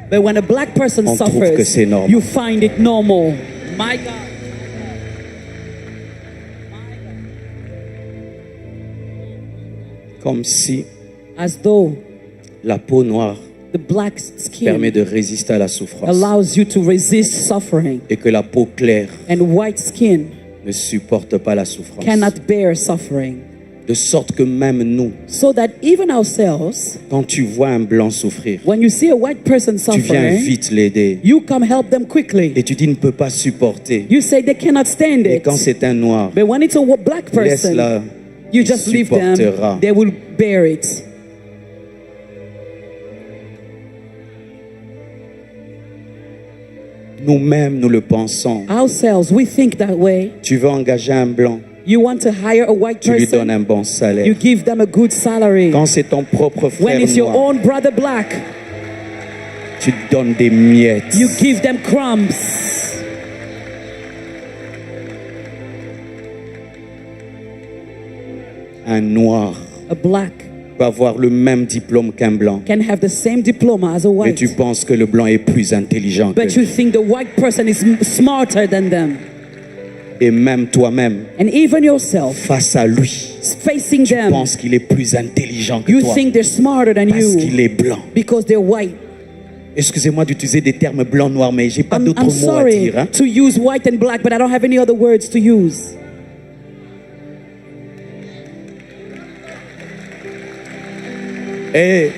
But when a black person on trouve que suffers, c'est normal. You find it normal. My God. Comme si As though la peau noire the black skin permet de résister à la souffrance allows you to resist suffering et que la peau claire and white skin ne supporte pas la souffrance. Cannot bear suffering. De sorte que même nous, So that even ourselves, quand tu vois un blanc souffrir, when you see a white person tu viens suffering, vite l'aider. You come help them quickly. Et tu dis, il ne peut pas supporter. You say they cannot stand Et it. Quand c'est un noir, But when it's a wo- black person, laisse-la, you il just leave them. Supportera. They will bear it. Nous-mêmes, nous le pensons. Ourselves, we think that way. Tu veux engager un blanc, You want to hire a white tu lui person, donnes un bon salaire. You give them a good salary. Quand c'est ton propre frère When it's your noir, own brother black, tu donnes des miettes. You give them crumbs. Un noir A black peut avoir le même diplôme qu'un blanc. Can have the same diploma as a Mais white. Tu penses que le blanc est plus intelligent que But you think the white person is m- smarter than them. Et même toi-même, And even yourself, face à lui, facing tu them, penses qu'il est plus intelligent que You toi. Think they're smarter than Parce you qu'il est blanc. Because they're white. Excusez-moi d'utiliser des termes blancs, noirs, mais j'ai pas I'm, d'autres I'm mots à sorry dire. Hein. To use white and black, but I don't have any other words to use. Et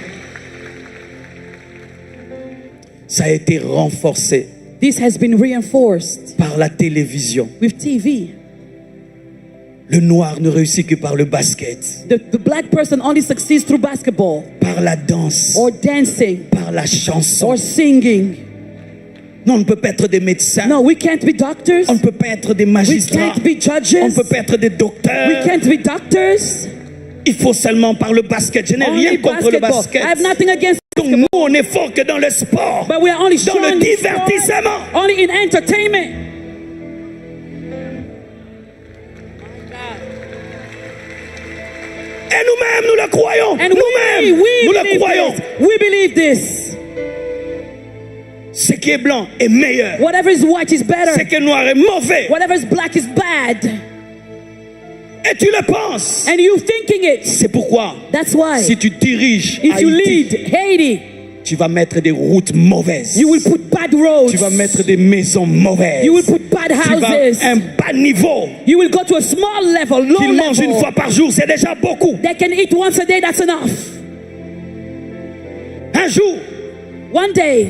Ça a été renforcé This has been reinforced par la télévision. With T V. Le noir ne réussit que par le basket, The, the black person only succeeds through basketball par la danse, or dancing par la chanson. Or singing. Non, on ne peut pas être des médecins. No, we can't be doctors. On ne peut pas être des We magistrats. Can't be On ne judges. Peut pas être des We docteurs. Can't be doctors. Il faut seulement par le basket. Je n'ai rien Only contre le basketball. Basket. I have nothing against Donc nous, on n'est fort que dans le sport, But we are only dans strong le in divertissement. Sport, only in entertainment. Et nous-mêmes, nous le croyons. And Nous-mêmes, we, we nous le believe croyons. This. We believe this. Ce qui est blanc est meilleur. Whatever is white is better. Ce qui est noir est mauvais. Whatever is black is bad. Et tu le penses. And you thinking it. C'est pourquoi, That's why. Si tu diriges If you Haïti, lead Haiti, tu vas mettre des routes mauvaises. You will put bad roads. Tu vas mettre des maisons mauvaises. You will put bad houses. Tu vas un bas niveau. You will go to a small level, low Qu'ils mangent level. Une fois par jour, c'est déjà beaucoup. They can eat once a day, that's enough. Un jour, One day,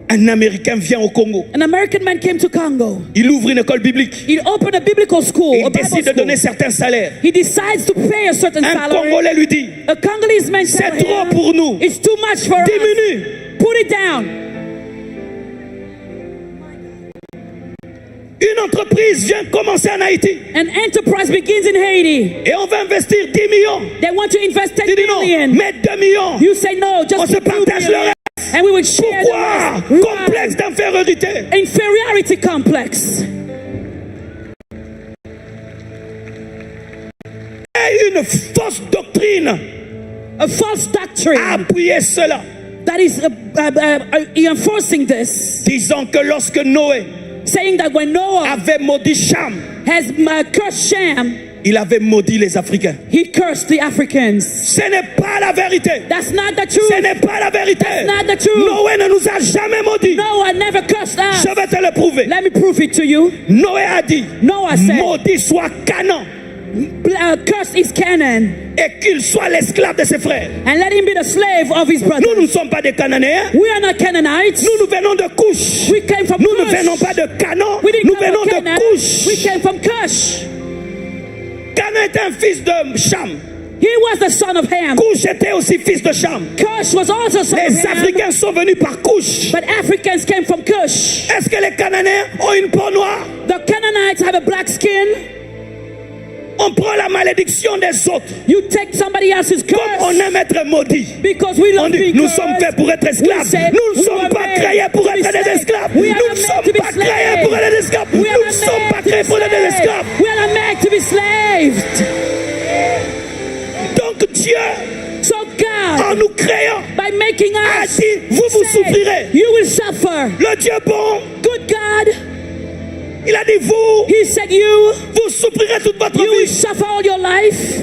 un Américain vient au Congo. An American man came to Congo. Il ouvre une école biblique. He opened a biblical school, Et il a Bible décide de school. Donner certains salaires. He decides to pay a certain Un salary. Congolais lui dit, A Congolese man c'est tell trop him, pour nous. It's too much for us. Diminue. Put it down. Une entreprise vient commencer en Haïti. An enterprise begins in Haiti. Et on va investir dix millions. They want to invest ten Tu dis non, million. Mets deux millions. You say no, just On se put two partage le million. Reste. And we would share the Pourquoi? Rest. Why? Complexe d'infériorité. Inferiority complex. Et une fausse doctrine A false doctrine a appuyé cela. That is uh, uh, uh, uh, enforcing this, Disant que lorsque Noé saying that when Noah avait maudit Cham, has uh, cursed Shem, il avait maudit les Africains. He cursed the Africans. Ce n'est pas la vérité. That's not the truth. Ce n'est pas la vérité. That's not the truth. Noé ne nous a jamais maudit. Noah never cursed us. Je vais te le prouver. Let me prove it to you. Noé a dit, Noah said, Maudit soit Canaan uh, curse is Canaan. Et qu'il soit l'esclave de ses frères. And let him be the slave of his brother. Nous, nous ne sommes pas des Cananéens. We are not Canaanites. Nous, nous venons de Cush. We came from Nous ne Cush. Venons pas de Canaan. We didn't Nous come venons from de Canaan. Cush. We came from Cush. Canaan était un fils de Cham. He was the son of Ham. Cush était aussi fils de Cham. Cush was also son Les of Ham. Africains sont venus par Cush. But Africans came from Cush. Est-ce que les Cananéens ont une peau noire? The Canaanites have a black skin. On prend la malédiction des autres. You take somebody else's curse. Comme on aime être maudit. Because we love On dit, being nous cursed. Sommes faits pour être esclaves. We say, Nous ne we sommes were pas made créés pour to be être des slave. esclaves. We Nous are ne made sommes to be pas créés pour slave. Être des esclaves. We Nous are ne sommes made pas to be créés pour être des slave. Esclaves. We are not made to be slaved. Donc Dieu, So God, en nous créant, by making a us, dit, vous vous said, souffrirez. You will suffer. Le Dieu bon, Good God, il a dit, vous, He said, You, vous souffrirez toute votre you will vie. Suffer all your life.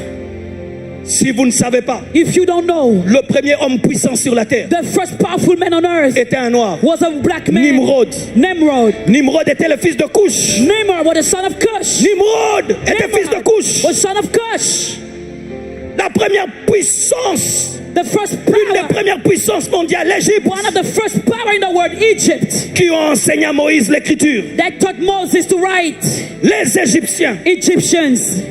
Si vous ne savez pas, If you don't know, le premier homme puissant sur la terre The first powerful man on earth était un noir. Was a black man. Nimrod. Nimrod. Nimrod était le fils de Cush. Nimrod was the son of Cush. Nimrod était fils de Cush. Was son of Cush. La première puissance, the first l'une des power, premières puissances mondiales, l'Égypte, one of the first power in the world, Egypt, qui ont enseigné à Moïse l'écriture. That taught Moses to write. Les Égyptiens. Egyptians.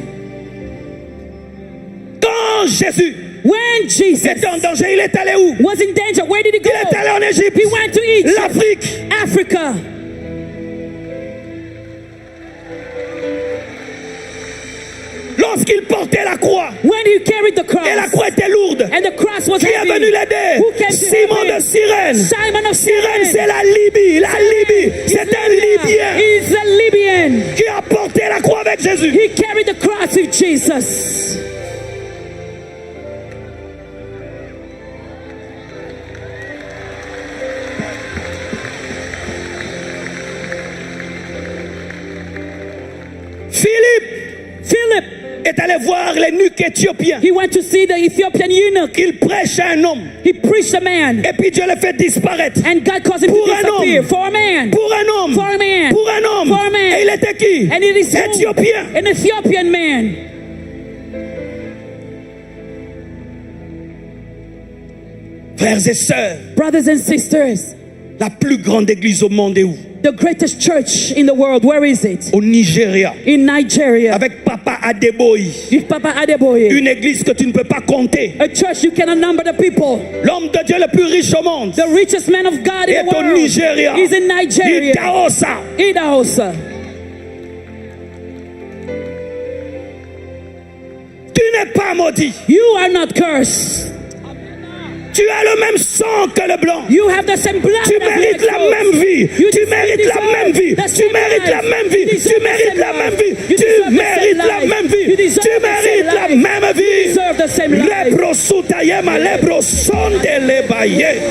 Quand Jésus When Jesus était en danger, il est allé où? Was in danger, where did he go? Il est allé en Égypte. He went to Egypt. L'Afrique. Africa. Lorsqu'il portait la croix, When he carried the cross, et la croix était lourde, and the cross was qui est heavy, venu l'aider? Who came to Simon help de him? Cyrène. Simon of Cyrène, Cyrene. C'est la Libye. La Libye, c'est un Libyen He's a Libyan qui a porté la croix avec Jésus. He carried the cross with Jesus. Philippe Philip est allé voir l'eunuque éthiopien. He went to see the Ethiopian eunuch. Il prêche à un homme. He preached a man. Et puis Dieu le fait disparaître. And God caused him Pour to un homme. Disappear. For a man. Pour un homme. For a man. Pour un homme. For a man. Et il était qui? And it is who? Éthiopien. An Ethiopian man. Frères et sœurs, Brothers and sisters, La plus grande église au monde est où? The greatest church in the world, where is it? Au Nigeria. In Nigeria. Avec Papa Adeboye. With Papa Adeboye. Une église que tu ne peux pas compter. A church you cannot number the people. L'homme de Dieu le plus riche au monde The richest man of God in est the au world Nigeria. Is in Nigeria. Idahosa. Idahosa. Tu n'es pas maudit. You are not cursed. Tu as le même sang que le blanc. You have the same blood Tu as the mérites la Exodus. même vie. You Tu mérites la deserve même vie. the Tu same mérites la life. Même vie. You Tu deserve the mérites same la life. Même vie. You deserve Tu the same mérites la life. Même vie. You deserve the same life. Lebro sutayema lebro sonde lebaye.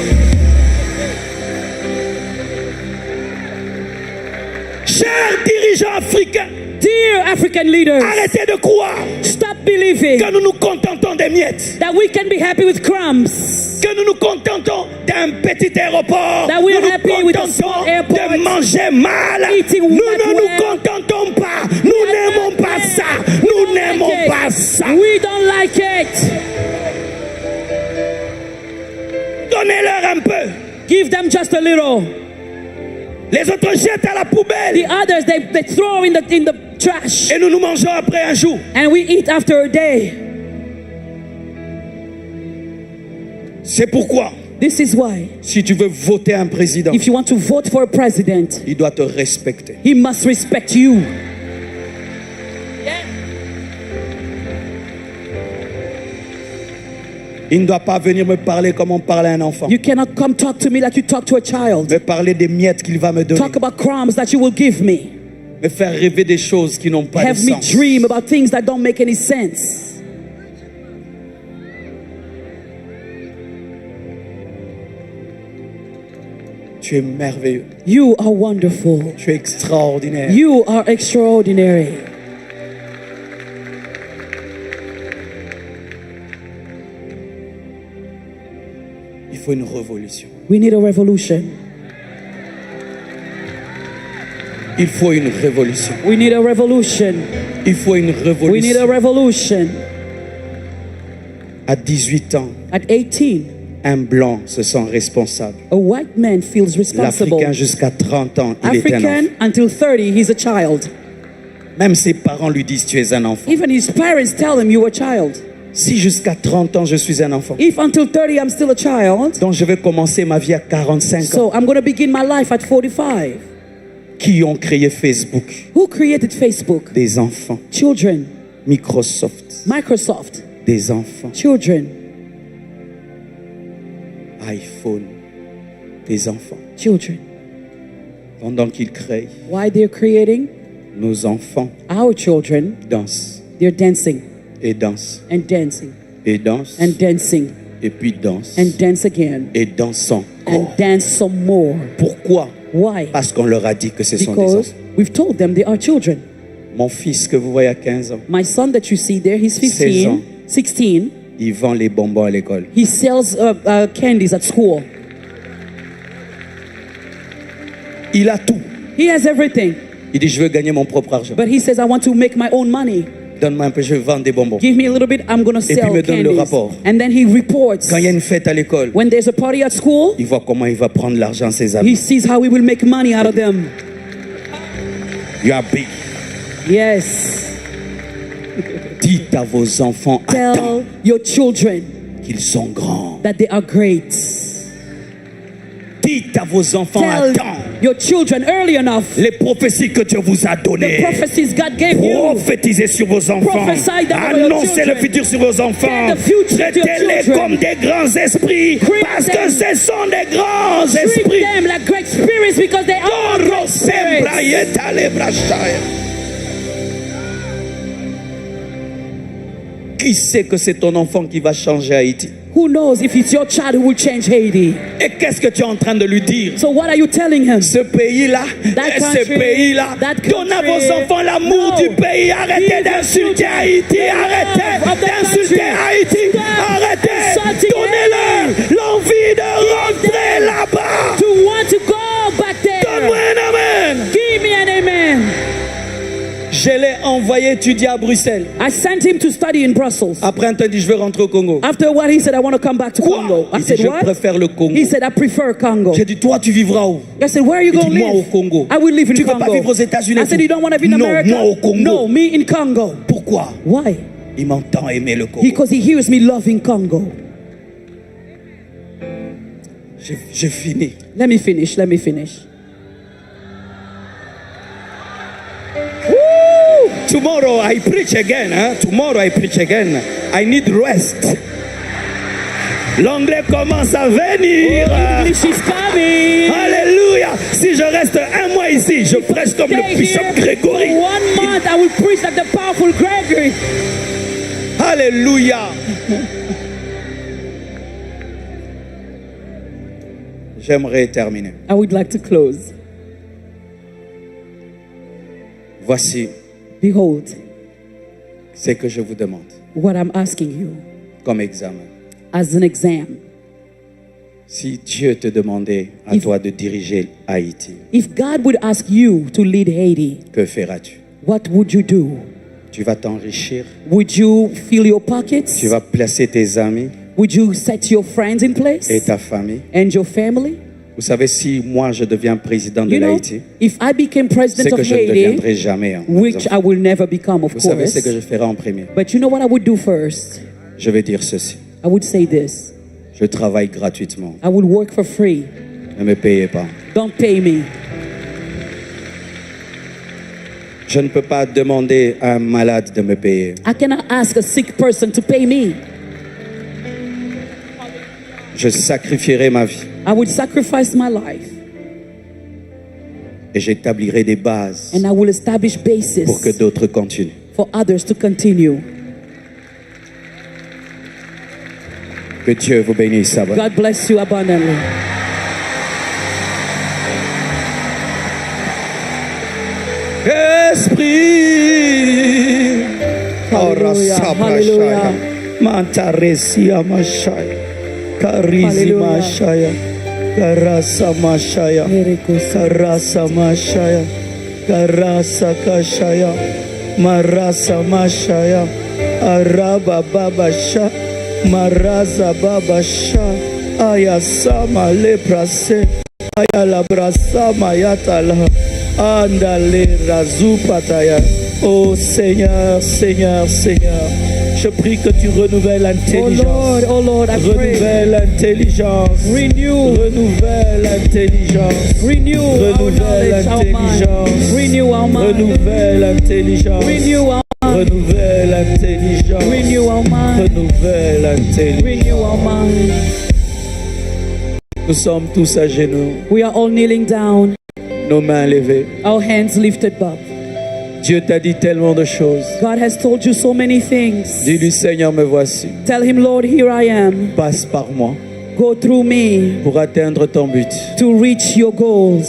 Chers dirigeants africains, Dear African leaders, arrêtez de croire stop believing que nous nous contentons des miettes, that we can be happy with crumbs. Que nous nous contentons d'un petit aéroport. That we're Nous nous happy with a small contentons airport. De manger mal. Eating Nous not ne nous well. Contentons pas. Nous n'aimons pas ça. Nous n'aimons pas ça. We don't like it. Donnez-leur un peu. Give them just a little. Les autres jettent à la poubelle. The others, they, they throw in the, in the trash. Et nous nous mangeons après un jour. And we eat after a day. C'est pourquoi, This is why, si tu veux voter un président, if you want to vote for a president, il doit te respecter. He must respect you. Il ne doit pas venir me parler comme on parle à un enfant. You cannot come talk to me like you talk to a child. Me parler des miettes qu'il va me donner. Talk about crumbs that you will give me. Me faire rêver des choses qui n'ont pas de sens. Have me dream about things that don't make any sense. Tu es merveilleux. You are wonderful. Tu es extraordinaire. You are extraordinary. Il faut une révolution. We need a revolution. Il faut une révolution. We need a revolution. Il faut une révolution. We need a revolution. À dix-huit ans, At eighteen, un blanc se sent responsable. A white man feels responsible. L'Africain jusqu'à trente ans, il est un enfant. African until thirty, he's a child. Même ses parents lui disent, tu es un enfant. Even his parents tell him, you a child. Si jusqu'à trente ans je suis un enfant, if until thirty I'm still a child, donc je vais commencer ma vie à quarante-cinq ans. So I'm going to begin my life at forty-five. Qui ont créé Facebook? Who created Facebook? Des enfants. Children. Microsoft. Microsoft. Des enfants. Children. iPhone. Des enfants. Children. Pendant qu'ils créent, Why they're creating? Nos enfants. Our children. Dansent. They're dancing. Et dansent. And dancing. Et dansent. And dancing. Et puis dansent. And dance again. Et dansent. And dance some more. Pourquoi? Why? Parce qu'on leur a dit que ce sont des enfants. Because we've told them they are children. Mon fils que vous voyez à quinze ans, My son that you see there, he's seize ans, fifteen, sixteen. Il vend les bonbons à l'école. He sells uh, uh, candies at school. Il a tout. He has everything. Il dit, je veux gagner mon propre argent. But he says, I want to make my own money. Donne-moi un peu, je vais vendre des bonbons. Give me a little bit, I'm going to Et puis sell me donne le rapport. And then he reports. Quand il y a une fête à l'école, When there's a party at school, Il voit comment il va prendre l'argent de ses He amis. Sees how he will make money out of them. You are big. Yes. Dites à vos enfants à temps Tell your children Qu'ils sont grands. That they are great. Dites à vos enfants à Tell temps your children early enough les prophéties que Dieu vous a the données. Prophecies God gave you. Prophétisez sur vos enfants. Prophesy that over your Annoncez le children. Futur sur vos enfants. Tell the future to your Traitez-les children. Comme des grands esprits. Treat Parce que them. Ce sont des grands Treat esprits. Them like great spirits because they are Doro great spirits. Sembraye Tale Brashaya. Qui sait que c'est ton enfant qui va changer Haïti? Who knows if it's your child who will change Haiti? Et qu'est-ce que tu es en train de lui dire? So what are you telling him? Ce pays-là, That ce country, pays-là, that donnez à vos country, enfants l'amour no. Du pays. Arrêtez Give your D'insulter children Haïti. The love Arrêtez Of the D'insulter country. Haïti. Stop Arrêtez. Insulting Donnez-leur Haiti. L'envie de Give rentrer them Là-bas. To want to go back there. Donne-moi un amen. Give me an amen. Je l'ai envoyé étudier à Bruxelles. I sent him to study in Brussels. Après un temps, il dit, je veux rentrer au Congo. After a while, he said, "I want to come back to Congo." I said, "What?" Il dit, je préfère le Congo. He said, "I prefer Congo." J'ai dit, toi, tu vivras où? I said, "Where are you going to live?" Il dit, moi, au Congo. "I will live in Congo." Tu veux pas vivre aux États-Unis? I said, "You don't want to be in America?" Non, moi, au Congo. "No, me in Congo." Pourquoi? Why? Il m'entend aimer le Congo. Because he hears me loving Congo. Je, je finis. Let me finish. Let me finish. Tomorrow I preach again, hein? Tomorrow I preach again. I need rest. L'anglais commence à venir. Oh, English is coming. Alléluia. Si je reste un mois ici, je prêche comme le bishop Grégory. Stay here for one month, I will preach like the powerful Gregory. Alléluia. J'aimerais terminer. I would like to close. Voici Behold, ce que je vous demande what I'm asking you comme examen. As an exam. Si Dieu te demandait à If toi de diriger Haïti, if God would ask you to lead Haiti, que feras-tu? What would you do? Tu vas t'enrichir. Would you fill your pockets? Tu vas placer tes amis Would you set your friends in place et ta famille. And your family? Vous savez, si moi je deviens président de You know, l'Haïti, if I became ce president que of je ne Haiti, deviendrai jamais, hein, which I will never become, of vous savez ce que je course, ferai en premier? But you know what I would do first? Je vais dire ceci. I would say this. Je travaille gratuitement. I would work for free. Ne me payez pas. Don't pay me. Je ne peux pas demander à un malade de me payer. I cannot ask a sick person to pay me. Je sacrifierai ma vie. I would sacrifice my life. Et j'établirai des bases And I will establish bases pour que d'autres continuent. For others to continue. Que Dieu vous bénisse abondamment. God bless you abundantly. Esprit. Hallelujah, hallelujah. Mantaresia mashaya. Karizi mashaya. Karasa mashaya. Karasa mashaya. Karasa kashaya, marasa mashaya, araba babasha, maraza babasha, ayasama leprase, ayalabrasama yatala, andale razupataya. Oh Seigneur, Seigneur, Seigneur, je prie que tu renouvelles l'intelligence. Oh Lord, oh Lord, I pray. Renouvelle l'intelligence. Renew. Renouvelle l'intelligence. Renew our knowledge, our mind. Renouvelle intelligence. Renew our mind. Renouvelle intelligence. Renew our mind. Renouvelle intelligence. Renew our mind. Renouvelle intelligence. Renew our mind. Nous sommes tous à genoux. We are all kneeling down. Nos mains levées. Our hands lifted up. Dieu t'a dit tellement de choses. God has told you so many things. Dis-lui, Seigneur, me voici. Tell him, "Lord, here I am." Passe par moi. Go through me. Pour atteindre ton but. To reach your goals.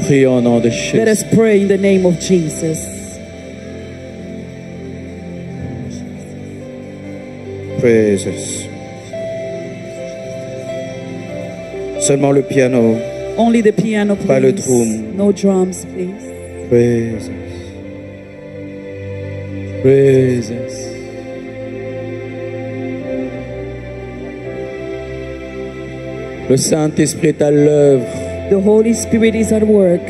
Prions au nom de Jésus. Let us pray in the name of Jesus. Praises. Seulement le piano, Only the piano, please. Pas le drum. No drums, please. Praises. Praises. Le Saint-Esprit est à l'œuvre. The Holy Spirit is at work.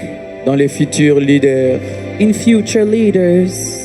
Dans les futurs leaders. In future leaders.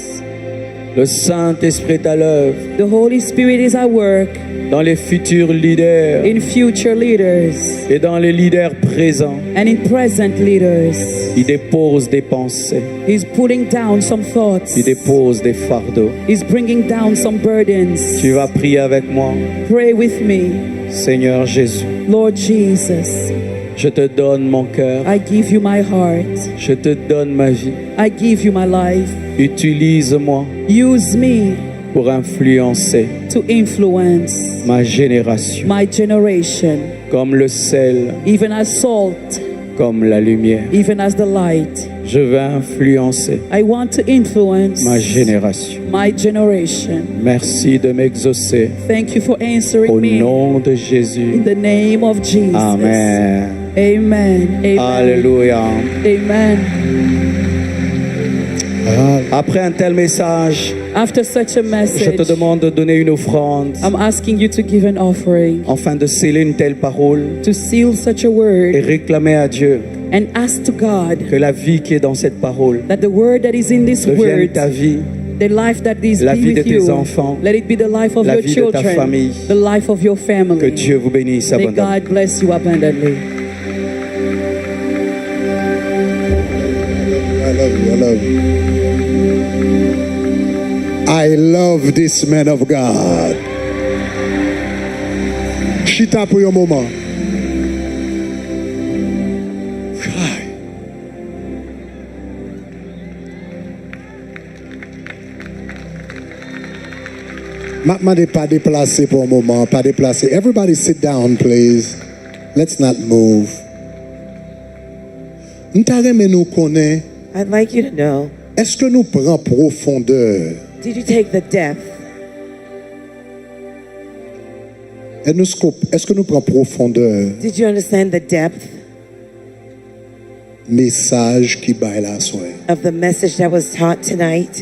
Le Saint-Esprit est à l'œuvre. The Holy Spirit is at work. Dans les futurs leaders. In future leaders. Et dans les leaders présents. And in present leaders. Il dépose des pensées. He's putting down some thoughts. Il dépose des fardeaux. He's bringing down some burdens. Tu vas prier avec moi. Pray with me. Seigneur Jésus. Lord Jesus. Je te donne mon cœur. I give you my heart. Je te donne ma vie. I give you my life. Utilise-moi. Use me. Pour influencer. To influence. Ma génération. My generation. Comme le sel. Even as salt. Comme la lumière. Even as the light. Je veux influencer. I want to influence. Ma génération. My generation. Merci de m'exaucer. Thank you for answering me. Au nom de Jésus. In the name of Jesus. Amen. Amen. Amen. Alléluia. Amen. Après un tel message, After such a je te message, demande de donner une offrande I'm asking you to give an offering afin de sceller une telle parole to seal such a et word réclamer à Dieu and ask to God que la vie qui est dans cette parole that the word that is in this devienne word, ta vie, the life that is la be vie de with tes you, enfants, let it be the life of la your vie de ta children, famille. The life of your Que family. Dieu vous bénisse May abondamment. God bless you abundantly. I love you. I love you. I love this man of God. Chita pou yon moman. Kay. M ap mande pa deplase pou yon moman, pa deplase. Everybody sit down, please. Let's not move. M ta renmen nou konnen, I'd like you to know, èske nou pran pwofondè? Did you take the depth? Èske nou pran pwofondè Did you understand the depth mesaj ki bay la aswè? Of the message that was taught tonight?